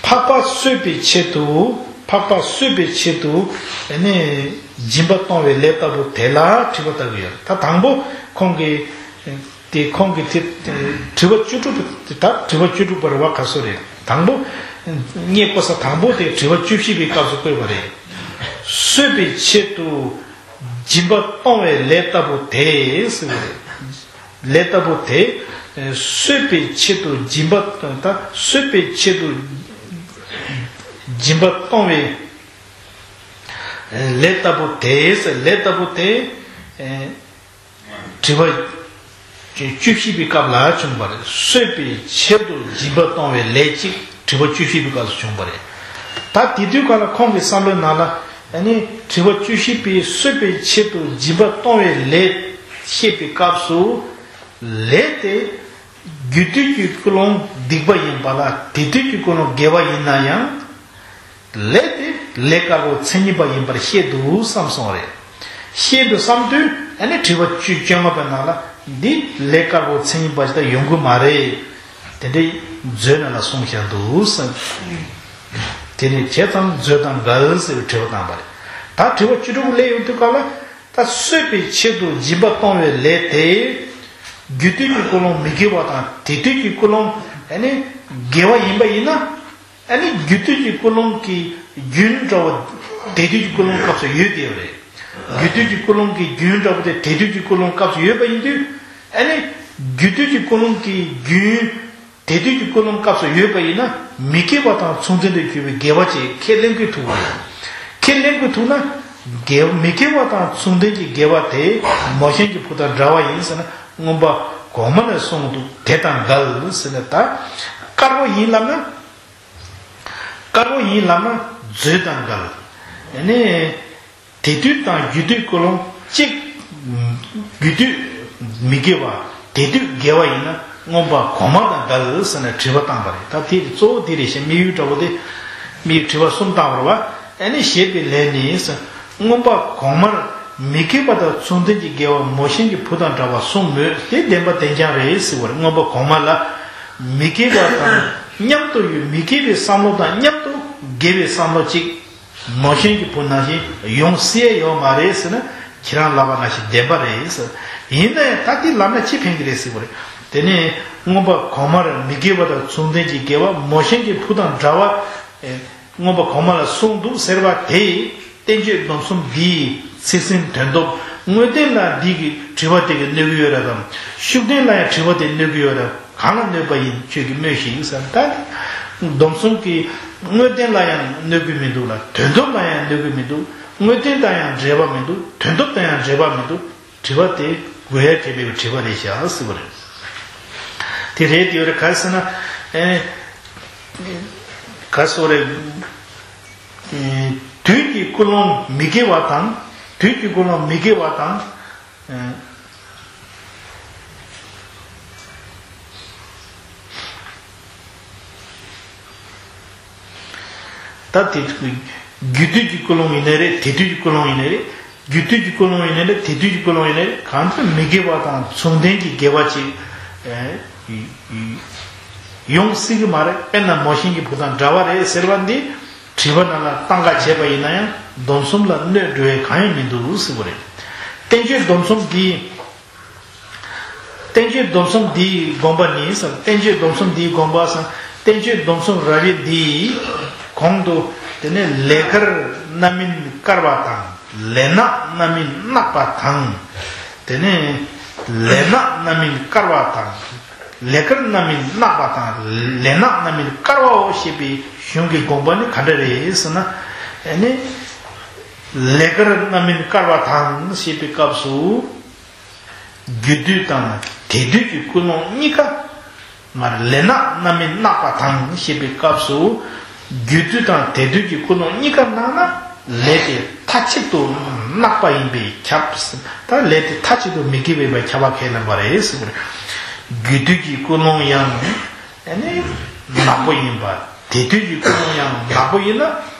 འཕགས་པ་གསོད་པའི་ཆེད་དུ། འཕགས་པ་གསོད་པའི་ཆེད་དུ། ཨེ་ནས། སྦྱིན་པ་གཏོང་བའི་ལས་ལྟ་བུ་དེ་ལ་དྲི་བ་བཏབ་ཀྱི་ཡོད། ད་དང་པོ་ཁོང་གིས། དེ་ཁོང་གིས་དེ་དྲི་བ་བཅུ་དྲུག་པ་དེ། ད་དྲི་བ་བཅུ་དྲུག་པ་རེད་བ། ག་ཚོད་རེད། དང་པོ་རྙེད་བཀོད་ས་དང་པོ་དེ་དྲི་བ་བཅུ་བཞི་པའི་སྐབས་སུ་བཀོད་པ་རེད། གསོད་པའི་ཆེད་དུ་སྦྱིན་པ་གཏོང་བའི་ལས་ལྟ་བུ་དེ་ཟེར་བ་རེད། ལས་ལྟ་བུ་དེ། གསོད་པའི་ཆེད་དུ་སྦྱིན་པ། ད་གསོད་པའི་ཆེད་དུ་སྦྱིན་པ་གཏོང་བའི་ལས་ལྟ་བུ་དེ་ཟེར། ལས་ལྟ་བུ་དེ། དྲི་བ་བཅུ་བཞི་པའི་སྐབས་ལ་བྱུང་བ་རེད། གསོད་པའི་ཆེད་དུ་སྦྱིན་པ་གཏོང་བའི་ལས་ཅིག། དྲི་བ་བཅུ་བཞི་པའི་སྐབས་སུ་བྱུང་བ་རེད། ད་དེ་དུས་སྐབས་ལ་ཁོང་གི་བསམ་བློའི་ནང་ལ། ཨ་ནི་དྲི་བ་བཅུ་བཞི་པའི་གསོད་པའི་ཆེད་དུ་སྦྱིན་པ་གཏོང་བའི་ལས་བཤད་པའི་སྐབས་སུ། ལས་དེ་རྒྱུ་དུས་ཀྱི་ཀུན་སློང་སྡིག་པ་ཡིན་པ་ལ། དེ་དུས་ཀྱི་ཀུན་སློང་དགེ་བ་ཡིན་ན་ཡང་། ལས་དེ་ལས་དཀར་པོ་མཚན་ཉིད་པ་ཡིན་པར་བཤད་འདུག་བསམ་སོང་རེད། བཤད་འདུག་བསམ་དུས། ཨ་ནི་དྲི་བ་བཅུ་བཅོ་ལྔ་པའི་ནང་ལ། འདི་ལས་དཀར་པོ་མཚན་ཉིད་པ་ཞིག་ད་ཡོང་གི་མ་རེད། དེ་འདྲའི་མཛོད་ནང་ལ་གསུངས་བཞག་འདུག་བསམ། དེ་ནས་བྱས་ཙང་མཛོད་དང་འགལ་ཟེར་བའི་དྲི་བ་བཏང་བ་རེད། ད་དྲི་བ་བཅུ་དྲུག་སླེབས་ཡོང་དུས་སྐབས་ལ། ད་གསོད་པའི་ཆེད་དུ་སྦྱིན་པ་གཏོང་བའི་ལས་དེ། རྒྱུ་དུས་ཀྱི་ཀུན་སློང་མི་དགེ་བ་དང་དེ་དུས་ཀྱི་ཀུན་སློང་། ཨ་ནི་དགེ་བ་ཡིན་པ་ཡིན་ན། ཨ་ནི་རྒྱུ་དུས་ཀྱི་ཀུན་སློང་གི་རྒྱུན་འདྲ་བོ་དེ་དུས་ཀྱི་ཀུན་སློང་སྐབས་སུ་ཡོད་དེ་རེད། རྒྱུ་དུས་ཀྱི་ཀུན་སློང་གི་རྒྱུན་འདྲ་བོ་དེ་དེ་དུས་ཀྱི་ཀུན་སློང་སྐབས་སུ་ཡོད་པ་ཡིན་དུས། ཨ་ནི་རྒྱུ་དུས་ཀྱི་ཀུན་སློང་གི་རྒྱུན་དེ་དུས་ཀྱི་ཀུན་སློང་སྐབས་སུ་ཡོད་པ་ཡིན་ན། མི་དགེ་བ་དང་མཚུངས་ལྡན་དུ་གྱུར་པའི་དགེ་བ་ཅིག་ཁས་ལེན་དགོས་ཐུག་པ་རེད། ཁས་ལེན་དགོས་ཐུག་ན། དགེ་མི་དགེ་བ་དང་མཚུངས་ལྡན་གྱི་དགེ་བ་དེ་མོ་གཤམ་གྱི་བུ་དང་འདྲ་བ་ཡིན་ཟེར་ན། མངོན་པ་གོང་མ་ནས་གསུངས་འདུག། དེ་དང་འགལ་ཟེར་ན། ད་དཀར་པོ་ཡིན་ལབ་ན། དཀར་པོ་ཡིན་ལབ་ན་མཛོད་དང་འགལ། ཨ་ནི་དེ་དུས་དང་རྒྱུ་དུས་ཀུན་སློང་གཅིག། རྒྱུ་དུས་མི་དགེ་བ། དེ་དུས་དགེ་བ་ཡིན་ན་མངོན་པ་གོང་མ་དང་འགལ་ཟེར་ནས་དྲི་བ་བཏང་བ་རེད། ད་དེ་གཙོ་བོ་དེ་རེད་ཤག། དམིགས་ཡུལ་འདྲ་བོ་དེ། དམིགས་དྲི་བ་གསུམ་བཏང་བ་རེད་བ། ཨ་ནི་ཞེས་པའི་ལན་ནི། མངོན་པ་གོང་མར་མི་དགེ་བ་དང་མཚུངས་ལྡན་གྱི་དགེ་བ་མོ་གཤམ་གྱི་བུ་དང་འདྲ་བར་གསུངས་མོད། དེ་བདེན་པ་བདེན་རྐྱང་རེད་ཟེར་བ་རེད། མངོན་པ་གོང་མ་ལ་མི་དགེ་བ་དང་མཉམ་དུ་ཡོད། མི་དགེ་བའི་བསམ་བློ་དང་མཉམ་དུ་དགེ་བའི་བསམ་བློ་གཅིག། མོ་གཤམ་གྱི་བུ་ནང་བཞིན་ཡོང་སྲིད་ཡོད་མ་རེད་ཟེར་ན། ཁྱེད་རང་ལབ་པ་ནང་བཞིན་བདེན་པ་རེད་ཟེར། ཡིན་ན་ཡང་ད་དེ་ལབ་ན་ཅི་ཕན་གྱི་རེད་ཟེར་བ་རེད། དེ་ནས་མངོན་པ་གོང་མར་མི་དགེ་བ་དང་མཚུངས་ལྡན་གྱི་དགེ་བ་མོ་གཤམ་གྱི་བུ་དང་འདྲ་བ། ཨེ། མངོན་པ་གོང་མ་ལ་གསུངས་འདུག་ཟེར་བ་དེ། བསྟན་བཅོས་སྡོམ་གསུམ་འདིའི་ཚིག་ཟིན་དོན་སྟོབས། དངོས་བསྟན་ལ་འདི་གི་དྲི་བ་དེ་གི་གནོད་ཀྱི་ཡོད་རེད་དམ། ཤུགས་བསྟན་ལ་ཡང་དྲི་བ་དེ་གནོད་ཀྱི་ཡོད་རེད། གང་ལ་གནོད་པ་ཡིན། ཁྱོད་ཀྱིས་སྨྲོས་ཤིག་ཟེར། ད་སྡོམ་གསུམ་གྱི་དངོས་བསྟན་ལ་ཡང་གནོད་ཀྱི་མི་འདུག་ལ། དོན་སྟོབས་ལ་ཡང་གནོད་ཀྱི་མི་འདུག། དངོས་བསྟན་དང་ཡང་འབྲེལ་བ་མི་འདུག། དོན་སྟོབས་དང་ཡང་འབྲེལ་བ་མི་འདུག། དྲི་བ་དེ་དགོས་ཡ་བྱས་པའི་དྲི་བ་རེད་ཤག་ཟེར་བ་རེད། དེ་རེད། དེ་ཡོད་རེད། ག་རེ་ཟེར་ན། ཨེ། ག་རེ་ཟེར་བ་རེད། ཨེ། དུས་ཀྱི་ཀུན་སློང་མི་དགེ་བ་དང་། དུས་ཀྱི་ཀུན་སློང་མི་དགེ་བ་དང་། ཨེ། ད་དེ་རྒྱུ་དུས་ཀྱི་ཀུན་སློང་ཡིན་ནའི་རེད། དེ་དུས་ཀྱི་ཀུན་སློང་ཡིན་ནའི་རེད། རྒྱུ་དུས་ཀྱི་ཀུན་སློང་ཡིན་ནའི་རེད། དེ་དུས་ཀྱི་ཀུན་སློང་ཡིན་ནའི་རེད། གང་ལྟར་མི་དགེ་བ་དང་མཚུངས་ལྡན་གྱི་དགེ་བ་ཅིག། ཨེ། ཡོང་སྲིད་ཀྱི་མ་རེད། དཔེར་ན་མོ་གཤམ་གྱི་བུ་དང་འདྲ་བ་རེད་ཟེར་བ་འདི། དྲི་བ་ནང་ལ་བཏང་ག་བྱས་པ་ཡིན་ན་ཡང་སྡོམ་གསུམ་ལ་གནོད་འགྲོ་བའི་གང་ཡང་མི་འདུག་ཟེར་བ་རེད། བསྟན་བཅོས་སྡོམ་གསུམ་འདི། བསྟན་བཅོས་སྡོམ་གསུམ་འདིའི་དགོངས་པ་ནི་བསྟན་བཅོས་སྡོམ་གསུམ་འདིའི་དགོངས་པ་བསྟན་བཅོས་སྡོམ་གསུམ་རབ་དབྱེ་འདིའི་གོང་དུ་དེ་ནས་ལས་དཀར་རྣམ་སྨིན་དཀར་བ་དང་ལས་ནག་རྣམ་སྨིན་གནག་པ་དང་། དེ་ནས་ལས་ནག་རྣམ་སྨིན་དཀར་བ་དང་། ལས་དཀར་རྣམ་སྨིན་གནག་པ་དང་ལས་ནག་རྣམ་སྨིན་དཀར་བའོ་ཞེས་པའི་གཞུང་གི་དགོངས་པ་ནི་ག་འདྲ་རེད་ཟེར་ན། ཨ་ནི་ལས་དཀར་རྣམ་སྨིན་དཀར་བ་དང་ཞེས་པའི་སྐབས་སུ། རྒྱུ་དུས་དང་དེ་དུས་ཀྱི་ཀུན་སློང་གཉིས་ཀ། མར་ལས་ནག་རྣམ་སྨིན་གནག་པ་དང་ཞེས་པའི་སྐབས་སུ། རྒྱུ་དུས་དང་དེ་དུས་ཀྱི་ཀུན་སློང་གཉིས་ཀ་སྣང་ན་ལས་དེ་མཐའ་གཅིག་ཏུ་གནག་པ་ཡིན་པས་ཁྱབ། ད་ལས་དེ་མཐའ་གཅིག་ཏུ་མི་དགེ་བ་ཡིན་པས་ཁྱབ་པ་ཁས་ལེན་པ་རེད་ཟེར་བ་རེད། རྒྱུ་དུས་ཀྱི་ཀུན་སློང་ཡང་ཨ་ནི་ནག་པོ་ཡིན་པ། དེ་དུས་ཀྱི་ཀུན་སློང་ཡང་ནག་པོ་ཡིན་ན་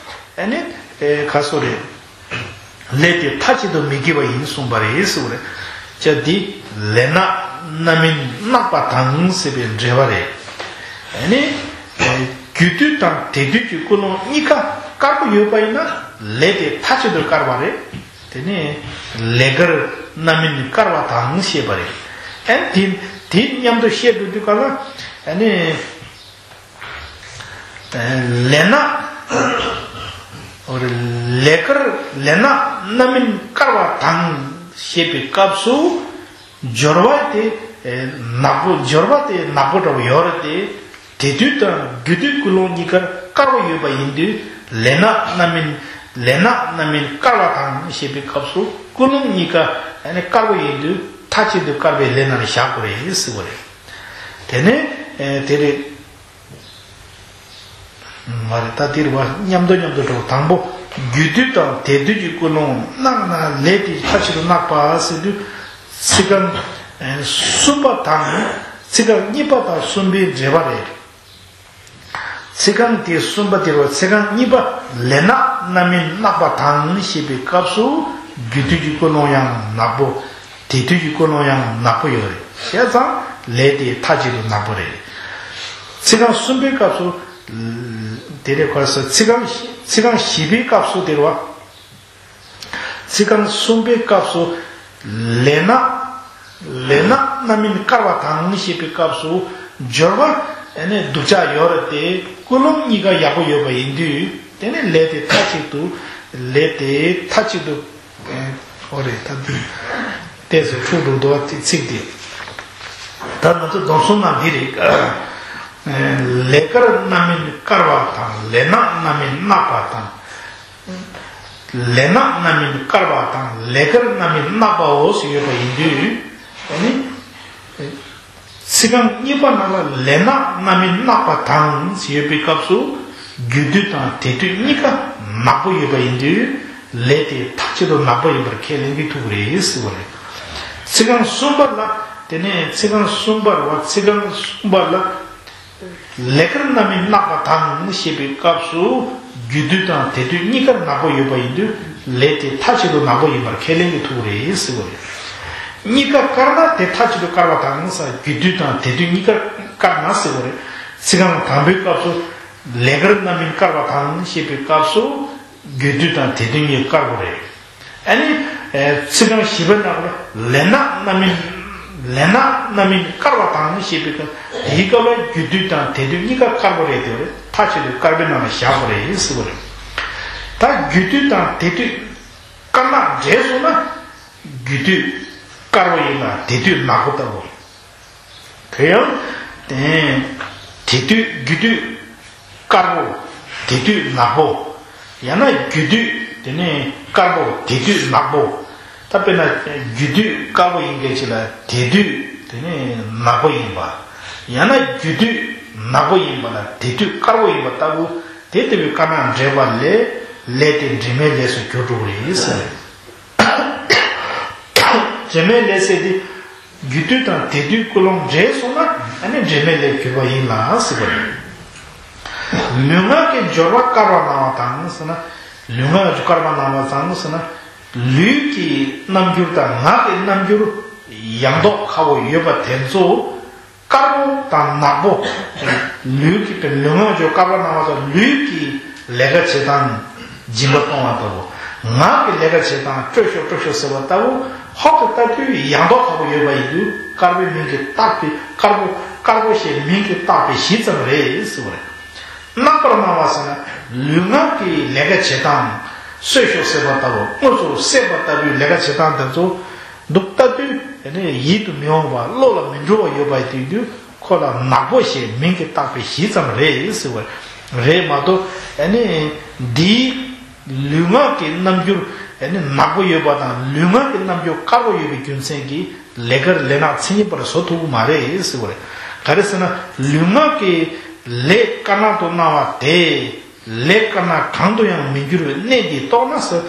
ཨ་ནི་ཨེ་ག་སོ་རེད། ལས་དེ་མཐའ་གཅིག་ཏུ་མི་དགེ་བ་ཡིན་གསུངས་པ་རེད་ཟེར་བ་རེད། ཅག་འདི་ལས་ནག་རྣམ་སྨིན་གནག་པ་དང་ཟེར་བའི་འགྲེལ་པ་རེད། ཨ་ནི་རྒྱུ་དུས་དང་དེ་དུས་ཀྱི་ཀུན་སློང་གཉིས་ཀ་དཀར་པོ་ཡོད་པ་ཡིན་ན་ལས་དེ་མཐའ་གཅིག་ཏུ་དཀར་བ་རེད། དེ་ནས་ལས་དཀར་རྣམ་སྨིན་དཀར་བ་དང་ཞེས་པ་རེད། ཨ་ནི་དེ་དེ་མཉམ་དུ་བཤད་དུ་དུས་ག་ལ་ཨ་ནི། ལས་ནག་ལས་དཀར་ལས་ནག་རྣམ་སྨིན་དཀར་བ་དང་ཞེས་པའི་སྐབས་སུ། སྦྱོར་བ་དེ་ནག་པོ་སྦྱོར་བ་དེ་ནག་པོ་འདྲ་བོ་ཡོད་རེད་དེ། དེ་དུས་དང་རྒྱུ་དུས་ཀུན་སློང་གཉིས་ཀར་དཀར་བོ་ཡོད་པ་ཡིན་དུས་ལས་ནག་རྣམ་སྨིན་ལས་ནག་རྣམ་སྨིན་དཀར་བ་དང་ཞེས་པའི་སྐབས་སུ་ཀུན་སློང་གཉིས་ཀ་དཀར་བོ་ཡིན་དུས་མཐའ་གཅིག་ཏུ་དཀར་བའི་ལས་ནག་ལ་བཞག་དགོས་རེད་ཟེར་བ་རེད། དེ་ནས་དེ་རེད། མ་རེད། ད་འདིར་བ་མཉམ་དུ་མཉམ་དུ་འགྲོ། དང་པོ། རྒྱུ་དུས་དང་དེ་དུས་ཀྱི་ཀུན་སློང་གནག་ན་ལས་དེ་མཐའ་གཅིག་ཏུ་གནག་པ་ཟེར་དུས། ཚིག་རྐང་གསུམ་པ་དང་ཚིག་རྐང་གཉིས་པ་དང་གསུམ་པའི་འགྲེལ་པ་རེད། ཚིག་རྐང་དེ་གསུམ་པ་དེར་བ་ཚིག་རྐང་གཉིས་པ་ལས་ནག་རྣམ་སྨིན་གནག་པ་དང་ཞེས་པའི་སྐབས་སུ་རྒྱུ་དུས་ཀྱི་ཀུན་སློང་ཡང་ནག་པོ། དེ་དུས་ཀྱི་ཀུན་སློང་ཡང་ནག་པོ་ཡོད་རེད། བྱས་ཙང་ལས་དེ་མཐའ་གཅིག་ཏུ་ནག་པོ་རེད། ཚིག་རྐང་གསུམ་པའི་སྐབས་སུ། དེ་ལས་ཁོ་སོ་ཚིག་རྐང་ཚིག་རྐང་བཞི་པའི་སྐབས་སུ་དེར་བ། ཚིག་རྐང་གསུམ་པའི་སྐབས་སུ། ལས་ནག་ལས་ནག་རྣམ་སྨིན་དཀར་བ་དང་ཞེས་པའི་སྐབས་སུ། སྦྱོར་བ་ཨ་ནི་སྡུག་ཅག་ཡོད་རེད་དེ། ཀུན་སློང་གཉིས་ཀ་ཡག་པོ་ཡོད་པ་ཡིན་དུས། དེ་ནི་ལས་དེ་མཐའ་གཅིག་ཏུ། ལས་དེ་མཐའ་གཅིག་ཏུ། ཨོ་རེད། ད་འདི་ཏོག་ཙམ་འཁྲུག་འགྲོ་འདུག་བ། དེ་ཚིག་འདི། ད་ང་ཚོ་སྡོམ་གསུམ་ནང་འདི་རེད། ལས་དཀར་རྣམ་སྨིན་དཀར་བ་དང་ལས་ནག་རྣམ་སྨིན་གནག་པ་དང་། ལས་ནག་རྣམ་སྨིན་དཀར་བ་དང་ལས་དཀར་རྣམ་སྨིན་གནག་པའོ་ཞེས་ཡོད་པ་ཡིན་དུས། ཨ་ནི། ཚིག་རྐང་གཉིས་པ་ནང་ལ་ལས་ནག་རྣམ་སྨིན་གནག་པ་དང་ཞེས་ཡོད་པའི་སྐབས་སུ། རྒྱུ་དུས་དང་དེ་དུས་གཉིས་ཀ་ནག་པོ་ཡོད་པ་ཡིན་དུས། ལས་དེ་མཐའ་གཅིག་ཏུ་ནག་པོ་ཡིན་པར་ཁས་ལེན་གྱི་ཐུག་རེད་ཟེར་བ་རེད། ཚིག་རྐང་གསུམ་པ་ལ། དེ་ནས་ཚིག་རྐང་གསུམ་པར་བ་ཚིག་རྐང་གསུམ་པ་ལ། ལས་དཀར་རྣམ་སྨིན་གནག་པ་དང་ཞེས་པའི་སྐབས་སུ། རྒྱུ་དུས་དང་དེ་དུས་གཉིས་ཀར་ནག་པོ་ཡོད་པ་ཡིན་དུས། ལས་དེ་མཐའ་གཅིག་ཏུ་ནག་པོ་ཡིན་པར་ཁས་ལེན་གྱི་ཐུག་རེད་ཟེར་བ་རེད། གཉིས་ཀ་དཀར་ན་དེ་མཐའ་གཅིག་ཏུ་དཀར་བ་དང་ས་རྒྱུ་དུས་དང་དེ་དུས་གཉིས་ཀར་དཀར་ན་ཟེར་བ་རེད། ཚིག་རྐང་དང་པོའི་སྐབས་སུ། ལས་དཀར་རྣམ་སྨིན་དཀར་བ་དང་ཞེས་པའི་སྐབས་སུ། རྒྱུ་དུས་དང་དེ་དུས་གཉིས་དཀར་པོ་རེད། ཨ་ནི། ཚིག་རྐང་བཞི་པའི་ནང་ལ་ལས་ནག་རྣམ་སྨིན། ལས་ནག་རྣམ་སྨིན་དཀར་བ་དང་ཞེས་པའི་སྐབས། དེའི་སྐབས་ལ་རྒྱུ་དུས་དང་དེ་དུས་གཉིས་ཀ་དཀར་པོ་རེད་དེ་རེད། མཐའ་གཅིག་ཏུ་དཀར་པོའི་ནང་ལ་བཞག་པ་རེད་ཟེར་བ་རེད། ད་རྒྱུ་དུས་དང་དེ་དུས་དཀར་ནག་འདྲེས་སོང་ན། རྒྱུ་དུས་དཀར་པོ་ཡིན་ལ་དེ་དུས་ནག་པོ་ལྟ་བུ། དེ་ཡང་། དེ་དུས་རྒྱུ་དུས་དཀར་པོ། དེ་དུས་ནག་པོ། ཡང་ན་རྒྱུ་དུས་དེ་ནས་དཀར་པོ་དེ་དུས་ནག་པོ། ད་དཔེར་ན་རྒྱུ་དུས་དཀར་པོ་ཡིན་མཁན་ཅིག་ལ་དེ་དུས་དེ་ནས་ནག་པོ་ཡིན་པ། ཡང་ན་རྒྱུ་དུས་ནག་པོ་ཡིན་པ་ལ་དེ་དུས་དཀར་པོ་ཡིན་པ་ལྟ་བུ། དེ་ལྟ་བུའི་དཀར་ནག་འདྲེས་པ་ལས་ལས་དེ་འབྲེལ་མེད་ལས་སུ་གྱུར་འགྲོ་གི་རེད་ཟེར། འབྲེལ་མེད་ལས་ཟེར་དེ། རྒྱུ་དུས་དང་དེ་དུས་ཀུན་སློང་འདྲེས་སོང་ན་ཨ་ནི་འབྲེལ་མེད་ལས་གྱུར་པ་ཡིན་ལ་ཟེར་བ་རེད། ལུས་ངག་གི་སྦྱོར་བ་དཀར་བ་སྣང་བ་དང་ཟེར་ན། ལུས་ངག་གི་དཀར་བ་སྣང་བ་དང་ཟེར་ན། ལུས་ཀྱི་རྣམ་འགྱུར་དང་ངག་གི་རྣམ་འགྱུར་ཡངས་མདོག་ཁ་པོ་ཡོད་པ་དེ་ཚོ། དཀར་པོ་དང་ནག་པོ། ལུས་ཀྱི་ལུས་ངག་སྦྱོར་དཀར་བ་སྣང་བ་དང་ལུས་ཀྱི་ལས་ཀ་བྱེད་སྟངས་སྦྱིན་པ་གཏོང་བ་ལྟ་བུ། ངག་གི་ལས་ཀ་བྱེད་སྟངས་སྤྲོ་ཤོག་སྤྲོ་ཤོག་ཟེར་བ་ལྟ་བུ། ཕར་དུ་ལྟ་དུས་ཡང་དག་ཁ་པོ་ཡོད་པ་ཡིན་དུས་དཀར་པོའི་མིང་གིས་བཏགས་པའི་དཀར་པོ་དཀར་པོ་ཞེས་མིང་གིས་བཏགས་པའི་གཞི་ཙམ་རེད་ཟེར་བ་རེད། རྣག་པར་སྣང་བ་ཟེར་ན་ལུས་ངག་གི་ལས་ཀ་བྱེད་སྟངས། གསོད་ཤོག་ཟེར་བ་ལྟ་བུ་དངོས་སུ་བསད་པ་ལྟ་བུའི་ལས་ཀ་བྱེད་སྟངས་དེ་ཚོ་འདུག་ལྟ་དུས་ཡིད་དུ་མི་འོང་བ་བློ་ལ་མི་འགྲོ་བ་ཡོད་པ་ཡིན་དུས། ཁོ་ལ་ནག་པོ་ཞེས་མིང་གིས་བཏགས་པའི་གཞི་ཙམ་རེད་ཟེར་བ་རེད་མ་གཏོགས། ཨ་ནི་འདིའི་ལུས་ངག་གི་རྣམ་འགྱུར་ཨ་ནི་ནག་པོ་ཡོད་པ་དང་ལུས་ངག་གི་རྣམ་འགྱུར་དཀར་པོ་ཡོད་པའི་རྒྱུ་མཚན་གྱིས་ལས་དཀར་ལས་ནག་མཚན་ཉིད་པར་བཟོ་ཐུབ་ཀྱི་མ་རེད་ཟེར་བ་རེད། ག་རེ་ཟེར་ན་ལུས་ངག་གི་ལས་དཀར་ནག་ཏུ་སྣང་བ་དེ། ལས་དཀར་ནག་གང་དུ་ཡང་མི་འགྱུར་བའི་གནད་འདི་རྟོགས་ན་ཟེར།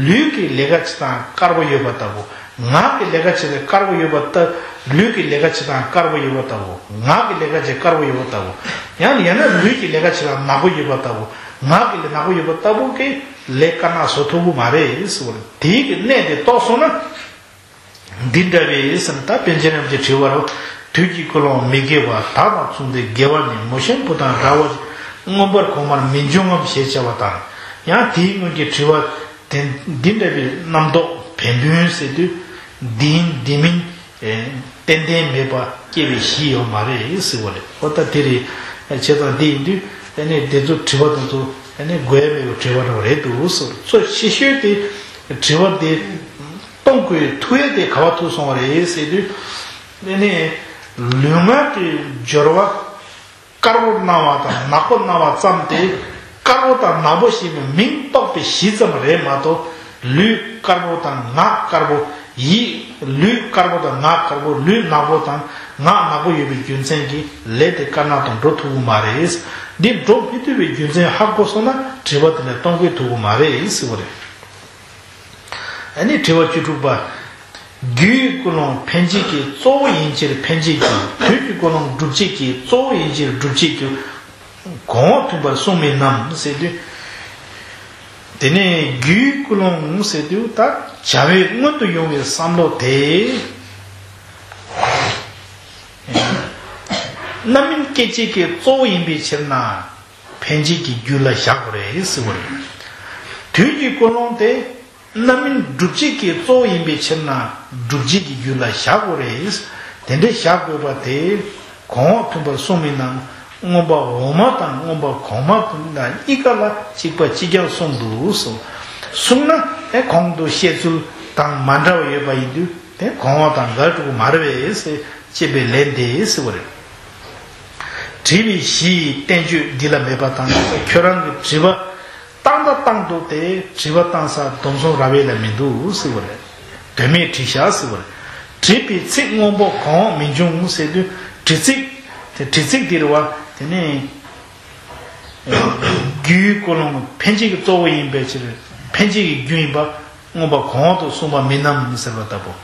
ལུས་ཀྱི་ལས་ཀ་བྱེད་སྟངས་དཀར་པོ་ཡོད་པ་ལྟ་བུ། ངག་གི་ལས་ཀ་བྱེད་སྟངས་དཀར་པོ་ཡོད་པ་ལྟ། ལུས་ཀྱི་ལས་ཀ་བྱེད་སྟངས་དཀར་པོ་ཡོད་པ་ལྟ་བུ། ངག་གི་ལས་ཀ་བྱེད་དཀར་པོ་ཡོད་པ་ལྟ་བུ། ཡང་ཡང་ན་ལུས་ཀྱི་ལས་ཀ་བྱེད་སྟངས་ནག་པོ་ཡོད་པ་ལྟ་བུ། ངག་གི་ལས་ནག་པོ་ཡོད་པ་ལྟ་བུ་གིས་ལས་དཀར་ནག་བཟོ་ཐུབ་ཀྱི་མ་རེད་ཟེར་བ་རེད། དེའི་གི་གནད་དེ་རྟོགས་སོང་ན། འདི་འདྲ་བས་ཟེར་ན་ད་པཎ་ཆེན་རྣམས་ཀྱིས་དྲི་བ་རུ། དུས་ཀྱི་ཀུན་སློང་མི་དགེ་བ་དག་དང་མཚུངས་ཏེ་དགེ་བ་ནི་མོ་གཤམ་བུ་དང་འདྲ་བ་ཅིག་མངོན་པར་གོང་མར་མི་འབྱུང་ངམ་ཞེས་བྱ་བ་དང་། ཡང་དེའི་སྔོན་གྱི་དྲི་བ་དེ་འདི་འདྲ་བའི་རྣམ་རྟོག་བན་བུན་ཟེར་དུས། འདི་ཡིན་འདི་མིན། ཏན་ཏན་མེད་པ་སྐྱེ་བའི་གཞི་ཡོད་མ་རེད་ཟེར་བ་རེད། ཨོ་ད་དེ་རེད། བྱས་ཙང་འདི་ཡིན་དུས་ཨ་ནི་དེ་ཚོ་དྲི་བ་དེ་ཚོ་ཨ་ནི་དགོས་ཡ་མེད་པའི་དྲི་བ་འདྲ་བ་རེད་འདུག་ཟེར། གཙོ་ཆེ་ཤོས་དེ་དྲི་བ་དེ་གཏོང་དགོས་ཐུག་ཡ་དེ་ག་བ་ཐུག་སོང་བ་རེད་ཟེར་དུས། ཨ་ནི་ལུས་ངག་གི་སྦྱོར་བ། དཀར་པོ་སྣང་བ་དང་ནག་པོ་སྣང་བ་ཙམ་སྟེ། དཀར་པོ་དང་ནག་པོ་ཞེས་པའི་མིང་བཏགས་པའི་གཞི་ཙམ་རེད་མ་གཏོགས། ལུས་དཀར་པོ་དང་ངག་དཀར་པོ་ཡིད། ལུས་དཀར་པོ་དང་ངག་དཀར་པོ། ལུས་ནག་པོ་དང་ངག་ནག་པོ་ཡོད་པའི་རྒྱུ་མཚན་གྱིས་ལས་དེ་དཀར་ནག་ཏུ་འགྲོ་ཐུབ་ཀྱི་མ་རེད། འདི་འགྲོ་མི་ཐུབ་པའི་རྒྱུ་མཚན་ཧ་གོ་སོང་ན་དྲི་བ་དེ་ལ་གཏོང་དགོས་ཐུབ་ཀྱི་མ་རེད་ཟེར་བ་རེད། ཨ་ནི་དྲི་བ་བཅུ་དྲུག་པ། རྒྱུའི་ཀུན་སློང་འཕེན་བྱེད་ཀྱི་གཙོ་བོ་ཡིན་ཕྱིར་འཕེན་བྱེད་རྒྱུ། དུས་ཀྱི་ཀུན་སློང་སྒྲུབ་བྱེད་ཀྱི་གཙོ་བོ་ཡིན་ཕྱིར་སྒྲུབ་བྱེད་རྒྱུ། གོང་འོག་མཐུན་པར་གསུངས་མིན་ནམ་ཟེར་དུས། དེ་ནས་རྒྱུའི་ཀུན་སློང་ཟེར་དུས་ད་བྱ་བའི་སྔོན་དུ་ཡོང་བའི་བསམ་བློ་དེ། རྣམ་སྨིན་སྐྱེད་བྱེད་ཀྱི་གཙོ་བོ་ཡིན་པའི་ཕྱིར་ན། འཕེན་བྱེད་ཀྱི་རྒྱུ་ལ་བཞག་དགོས་རེད་ཟེར་བ་རེད། དུས་ཀྱི་ཀུན་སློང་དེ་རྣམ་སྨིན་སྒྲུབ་བྱེད་ཀྱི་གཙོ་བོ་ཡིན་པའི་ཕྱིར་ན་སྒྲུབ་བྱེད་ཀྱི་རྒྱུ་ལ་བཞག་དགོས་རེད། དེ་འདྲའི་བཞག་དགོས་པ་དེ་གོང་འོག་མཐུན་པར་གསུངས་མིན་ནམ། མངོན་པ་འོག་མ་དང་མངོན་པ་གོང་མ་དང་གཉིས་ཀ་ལ་གཅིག་པ་གཅིག་རྐྱང་གསུངས་འདུག་གསུངས། གསུངས་ན་དེ་གོང་དུ་བཤད་ཚུལ་དང་མ་འདྲ་བ་ཡོད་པ་ཡིན་དུས་དེ་གོང་འོག་དང་འགལ་འགྲོ་གི་མ་རེད་པས་ཟེར་བྱས་པའི་ལན་དེ་ཟེར་བ་རེད། དྲིས་པའི་གཞི་ཡི་བསྟན་བཅོས་འདི་ལ་མེད་པ་དང་། ཁྱོད་རང་གི་དྲི་བ་བཏང་ད་བཏང་འདུག་སྟེ་དྲི་བ་བཏང་ས་སྡོམ་གསུམ་རབ་དབྱེ་ལ་མི་འདུག་ཟེར་བ་རེད། དོན་མེད་དྲི་བཞག་ཟེར་བ་རེད། དྲིས་པའི་ཚིག་སྔོན་པོ་གོང་འོག་མི་འབྱུང་ཟེར་དུས་དྲི་ཚིག་དེ་དྲི་ཚིག་འདིར་བ་དེ་ནས་རྒྱུའི་ཀུན་སློང་འཕེན་བྱེད་ཀྱི་གཙོ་བོ་ཡིན་པའི་ཕྱིར་འཕེན་བྱེད་ཀྱི་རྒྱུ་ཡིན་པ། མངོན་པ་གོང་འོག་ཏུ་གསུངས་པ་མིན་ནམ་ཟེར་བ་ལྟ་བུ།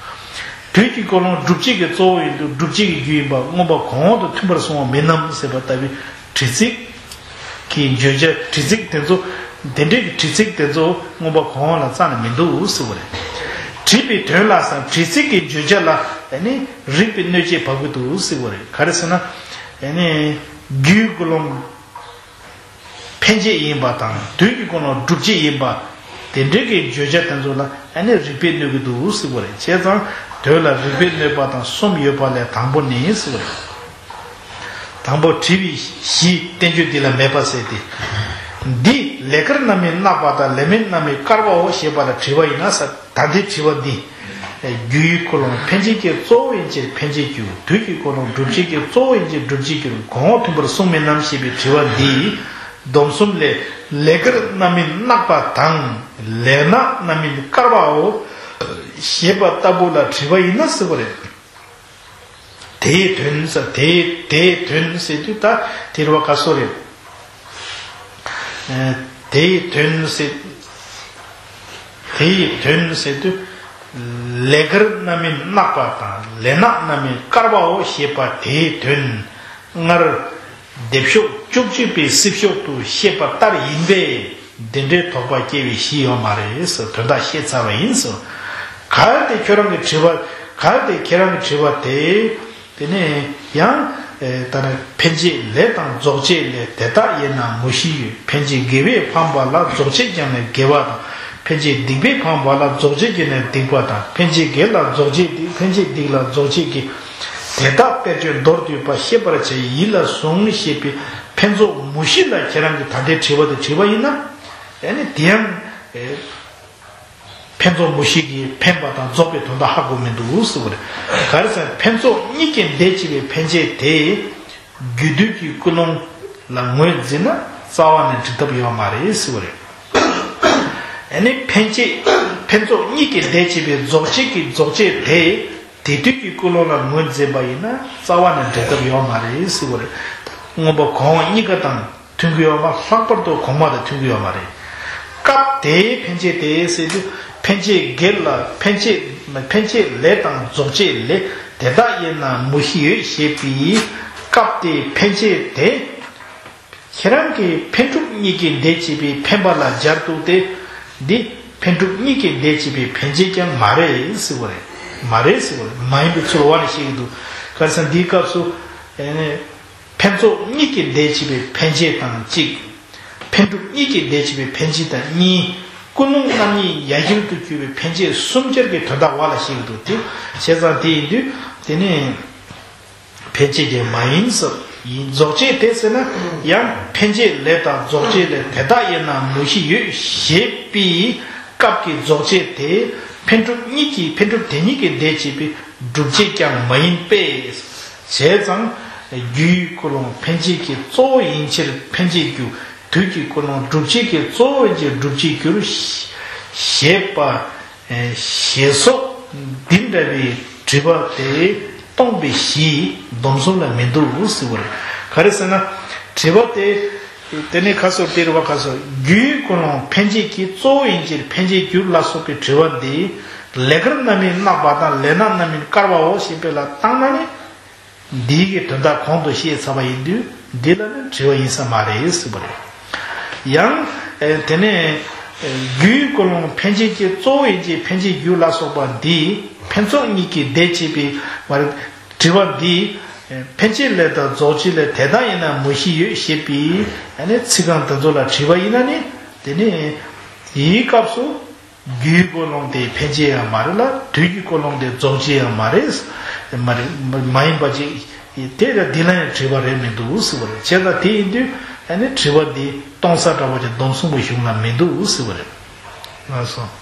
དུས་ཀྱི་ཀུན་སློང་སྒྲུབ་བྱེད་ཀྱི་གཙོ་བོ་ཡིན་དུས་སྒྲུབ་བྱེད་ཀྱི་རྒྱུ་ཡིན་པ་མངོན་པ་གོང་འོག་ཏུ་མཐུན་པར་གསུངས་པ་མིན་ནམ་ཟེར་བ་ལྟ་བུའི་དྲི་ཚིག་གི་བརྗོད་བྱ་དྲི་ཚིག་དེ་ཚོ་དེ་འདྲའི་གི་དྲི་ཚིག་དེ་ཚོ་མངོན་པ་གོང་འོག་ལ་རྩ་ནས་མི་འདུག་ཟེར་བ་རེད། དྲིས་པའི་དོན་ལ་སང་དྲི་ཚིག་གི་བརྗོད་བྱ་ལ་ཨ་ནི་རིགས་པའི་གནོད་བྱེད་བབས་ཀྱི་འདུག་ཟེར་བ་རེད། ག་རེ་ཟེར་ན་ཨ་ནི་རྒྱུའི་ཀུན་སློང་འཕེན་བྱེད་ཡིན་པ་དང་དུས་ཀྱི་ཀུན་སློང་སྒྲུབ་བྱེད་ཡིན་པ། དེ་འདྲའི་གི་བརྗོད་བྱ་དེ་ཚོ་ལ་ཨ་ནི་རིགས་པས་གནོད་ཀྱི་འདུག་ཟེར་བ་རེད། བྱས་ཙང་དོན་ལ་རིགས་པས་གནོད་པ་དང་གསུམ་ཡོད་པ་ལས་དང་པོ་ནི་ཟེར་བ་རེད། དང་པོ་དྲིས་པའི་གཞི་བསྟན་བཅོས་འདི་ལ་མེད་པ་ཟེར་ཏེ། འདི་ལས་དཀར་རྣམ་སྨིན་གནག་པ་དང་ལས་སྨིན་རྣམ་སྨིན་དཀར་བའོ་ཞེས་པ་ལ་དྲི་བ་ཡིན་ན་ཟེར། ད་འདི་དྲི་བ་འདི། རྒྱུའི་ཀུན་སློང་འཕེན་བྱེད་ཀྱི་གཙོ་བོ་ཡིན་ཕྱིར་འཕེན་བྱེད་རྒྱུ། དུས་ཀྱི་ཀུན་སློང་སྒྲུབ་བྱེད་ཀྱི་གཙོ་བོ་ཡིན་ཕྱིར་སྒྲུབ་བྱེད་རྒྱུར་གོང་འོག་མཐུན་པར་གསུངས་མིན་ནམ་ཞེས་པའི་དྲི་བ་འདི། སྡོམ་གསུམ་ལས་ལས་དཀར་རྣམ་སྨིན་གནག་པ་དང་ལས་ནག་རྣམ་སྨིན་དཀར་བའོ། ཞེས་པ་ལྟ་བུ་ལ་དྲི་བ་ཡིན་ན་ཟེར་བ་རེད། དེའི་དོན་ཟེར་དེའི་དེའི་དོན་ཟེར་དུས་ད་དེ་རུ་བ་ག་སོ་རེད། ཨ་དེའི་དོན་ཟེར། དེའི་དོན་ཟེར་དུས། ལས་དཀར་རྣམ་སྨིན་གནག་པ་དང་ལས་ནག་རྣམ་སྨིན་དཀར་བའོ་ཞེས་པ་དེའི་དོན། སྔར་སྡེབ་ཤོག་བཅུ་གཅིག་པའི་སྲིབ་ཤོག་ཏུ་བཤད་པ་ལྟར་ཡིན་པས། འདི་འདྲའི་དོགས་པ་སྐྱེ་བའི་གཞི་ཡོད་མ་རེད་ཟེར། དོན་དག་བཤད་ཚར་བ་ཡིན་ཟེར། གལ་ཏེ་ཁྱོད་རང་གི་དྲི་བ། གལ་ཏེ་ཁྱེད་རང་གི་དྲི་བ་དེ། དེ་ནས་ཡང་ཨེ་ད་ནི་འཕེན་བྱེད་ལས་དང་རྫོགས་བྱེད་ལས། དེ་དག་དབྱེ་ན་མུ་བཞི་ཡོད། འཕེན་བྱེད་དགེ་བས་འཕངས་པ་ལ། རྫོགས་བྱེད་ཀྱང་ནི་དགེ་བ་དང་། ཕན་ཆད་སྡིག་པས་གང་བ་ལ་རྫོགས་བྱེད་ཀྱི་ནི་སྡིག་པ་དང་། ཕན་ཆད་དགེ་ལ་རྫོགས་བྱེད་སྡིག་ཕན་ཆད་སྡིག་ལ་རྫོགས་བྱེད་ཀྱི། དེ་དག་དཔེར་བརྗོད་མདོར་བསྡུས་པ་ཤེས་པར་བྱ་ཡིད་ལ་ཟུངས་ཞེས་པའི་ཕན་ཚོགས་མུ་བཞི་ལ་ཁྱེད་རང་གིས་ད་ལྟའི་དྲི་བ་དེ་དྲིས་པ་ཡིན་ན། ཨ་ནི་དེ་ཡང་ཨེ་ཕན་ཚོགས་མུ་བཞི་གི་ཕན་པ་དང་རྫོགས་པའི་དོན་དག་ཧ་གོ་མི་འདུག་ཟེར་བ་རེད། ག་རེ་ཟེར་ན་ཕན་ཚོགས་གཉིས་ཀྱི་ཟླས་ཕྱེ་བའི་ཕན་ཆད་དེ། རྒྱུ་དུས་ཀྱི་ཀུན་སློང་ལ་ངོས་འཛིན་ན་རྩ་བ་ནས་འགྲིག་ཐབས་ཡོད་མ་རེད་ཟེར་བ་རེད། ཨ་ནི་ཕན་ཆད་ཕན་ཚོགས་གཉིས་ཀྱི་ཟླས་ཕྱེ་བའི་རྫོགས་བྱེད་ཀྱི་རྫོགས་བྱེད་དེ་དེ་དུས་ཀྱི་ཀུན་སློང་ལ་ངོས་འཛིན་པ་ཡིན་ན་རྩ་བ་ནས་འགྲིག་ཐབས་ཡོད་མ་རེད་ཟེར་བ་རེད། མངོན་པ་གོང་འོག་གཉིས་ཀ་དང་མཐུན་གྱི་ཡོད་མ། ལྷག་པར་དུ་གོང་མ་དང་མཐུན་གྱི་ཡོད་མ་རེད། སྐབས་དེའི་ཕན་ཆད་དེ་ཟེར་དུས་ཕན་ཆད་སྒེར་ལ་ཕན་ཆད་ཕན་ཆད་ལས་དང་རྫོགས་བྱེད་ལས་དེ་དག་ཡིན་ན་མུ་བཞི་ཡོད་ཞེས་པའི་སྐབས་དེའི་ཕན་ཆད་དེ། ཁྱེད་རང་གིས་ཕན་གྲུབ་གཉིས་ཀྱི་ཟླས་ཕྱེ་བའི་ཕན་པ་ལ་སྦྱར་འདུག་སྟེ། འདི་ཕན་གྲུབ་གཉིས་ཀྱི་ཟླས་ཕྱེ་བའི་ཕན་ཆད་ཀྱང་མ་རེད་ཟེར་བ་རེད། མ་རེད་ཟེར་བ་རེད། མ་ཡིན་པའི་ཚུལ་འོག་ནས་བཤད་ཀྱི་འདུག་ག་རེ་ཟེར་ན་འདིའི་སྐབས་སུ། ཨེ་ནས། ཕན་ཚོགས་གཉིས་ཀྱི་ཟླས་ཕྱེ་བའི་ཕན་ཆད་དང་གཅིག་ཕན་གྲུབ་གཉིས་ཀྱི་ཟླས་ཕྱེ་བའི་ཕན་ཆད་དང་གཉིས། ཀུན་སློང་རྣམ་གཉིས་ཡ་གྱལ་དུ་གྱུར་པའི་ཕན་ཆད་གསུམ་ཆར་གྱི་དོན་དག་འོག་ལ་བཤད་ཀྱི་འདུག་སྟེ། བྱས་ཙང་དེ་ཡིན་དུས་དེ་ནི། ཕན་ཆད་ཀྱང་མ་ཡིན་ཟེར། ཡིན་རྫོགས་བྱེད་དེ་ཟེར་ན་ཡང་ཕན་ཆད་ལས་དང་རྫོགས་བྱེད་ལས་དེ་དག་ཡིན་ན་མུ་བཞི་ཡོད་ཞེས་པའི་སྐབས་ཀྱི་རྫོགས་བྱེད་དེ་ཕན་གྲུབ་གཉིས་ཀྱི་ཕན་གྲུབ་དེ་གཉིས་ཀྱི་ཟླས་ཕྱེ་བའི་སྒྲུབ་བྱེད་ཀྱང་མ་ཡིན་པས། བྱས་ཙང་རྒྱུའི་ཀུན་སློང་ཕན་ཆད་ཀྱི་གཙོ་བོ་ཡིན་ཕྱིར་ཕན་ཆད་འགྱུར། དུས་ཀྱི་ཀུན་སློང་སྒྲུབ་བྱེད་ཀྱི་གཙོ་བོ་ཡིན་ཕྱིར་སྒྲུབ་བྱེད་འགྱུར། ཞེས་པ། ཞེས་སོགས་འདི་འདྲ་བའི་དྲི་བ་དེ་སྟོང་པའི་གཞི་སྡོམ་གསུམ་ལ་མི་འདུག་ཟེར་བ་རེད། ག་རེ་ཟེར་ན། དྲི་བ་དེ། དེ་ནས་ཁ་སོར་དེ་རུ་བ་ཁ་སོར་རྒྱུའི་ཀུན་སློང་ཕན་ཆད་ཀྱི་གཙོ་བོ་ཡིན་ཕྱིར་ཕན་ཆད་འགྱུར་ལ་སོགས་པའི་དྲི་བ་འདི་ལས་ཀར་རྣམ་སྨིན་བརྣག་པ་དང་ལས་སྣ་རྣམ་སྨིན་བཀར་བའོ་ཞེས་པའི་ལ་བཏང་ན་ནི། འདིའི་གི་དོན་དག་གོང་དུ་བཤད་ཚར་བ་ཡིན་དུས་འདི་ལ་ནི་དྲི་བ་ཡིན་ས་མ་རེད་ཟེར་བ་རེད། ཡང་། ཨེ། དེ་ནས། ཨེ། རྒྱུའི་ཀུན་སློང་ཕན་ཆད་ཀྱི་གཙོ་བོ་ཡིན་ཕྱིར་ཕན་ཆད་འགྱུར་ལ་སོགས་པ་འདི་ཕན་ཚོགས་གཉིས་ཀྱི་ཟླས་ཕྱེ་བའི་མ་རེད། དྲི་བ་འདི། ཨེ། ཕན་ཆད་ལས་དང་རྫོགས་བྱེད་ལས་དེ་དག་ཡིན་ན་མུ་བཞི་ཡོད་ཞེས་པའི་ཨ་ནི་ཚིག་རྐང་དེ་ཚོ་ལ་དྲིས་པ་ཡིན་ན་ནི་དེ་ནི་དེའི་སྐབས་སུ། རྒྱུའི་ཀུན་སློང་དེ་ཕན་ཆད་ཡང་མ་རེད་ལ་དུས་ཀྱི་ཀུན་སློང་དེ་རྫོགས་བྱེད་ཡང་མ་རེད། མ་རེད། མ་ཡིན་པ་ཅིག་དེ་ལ་འདི་ལ་ཡང་དྲི་བ་རེད་མི་འདུག་ཟེར་བ་རེད། བྱས་ཙང་དེ་ཡིན་དུས་ཨ་ནི་དྲི་བ་འདི་སྟོང་ས་འདྲ་བོ་ཅིག་སྡོམ་གསུམ་པོ་གཞུང་ལ་མི་འདུག་ཟེར་བ་རེད། ལགས་སོ།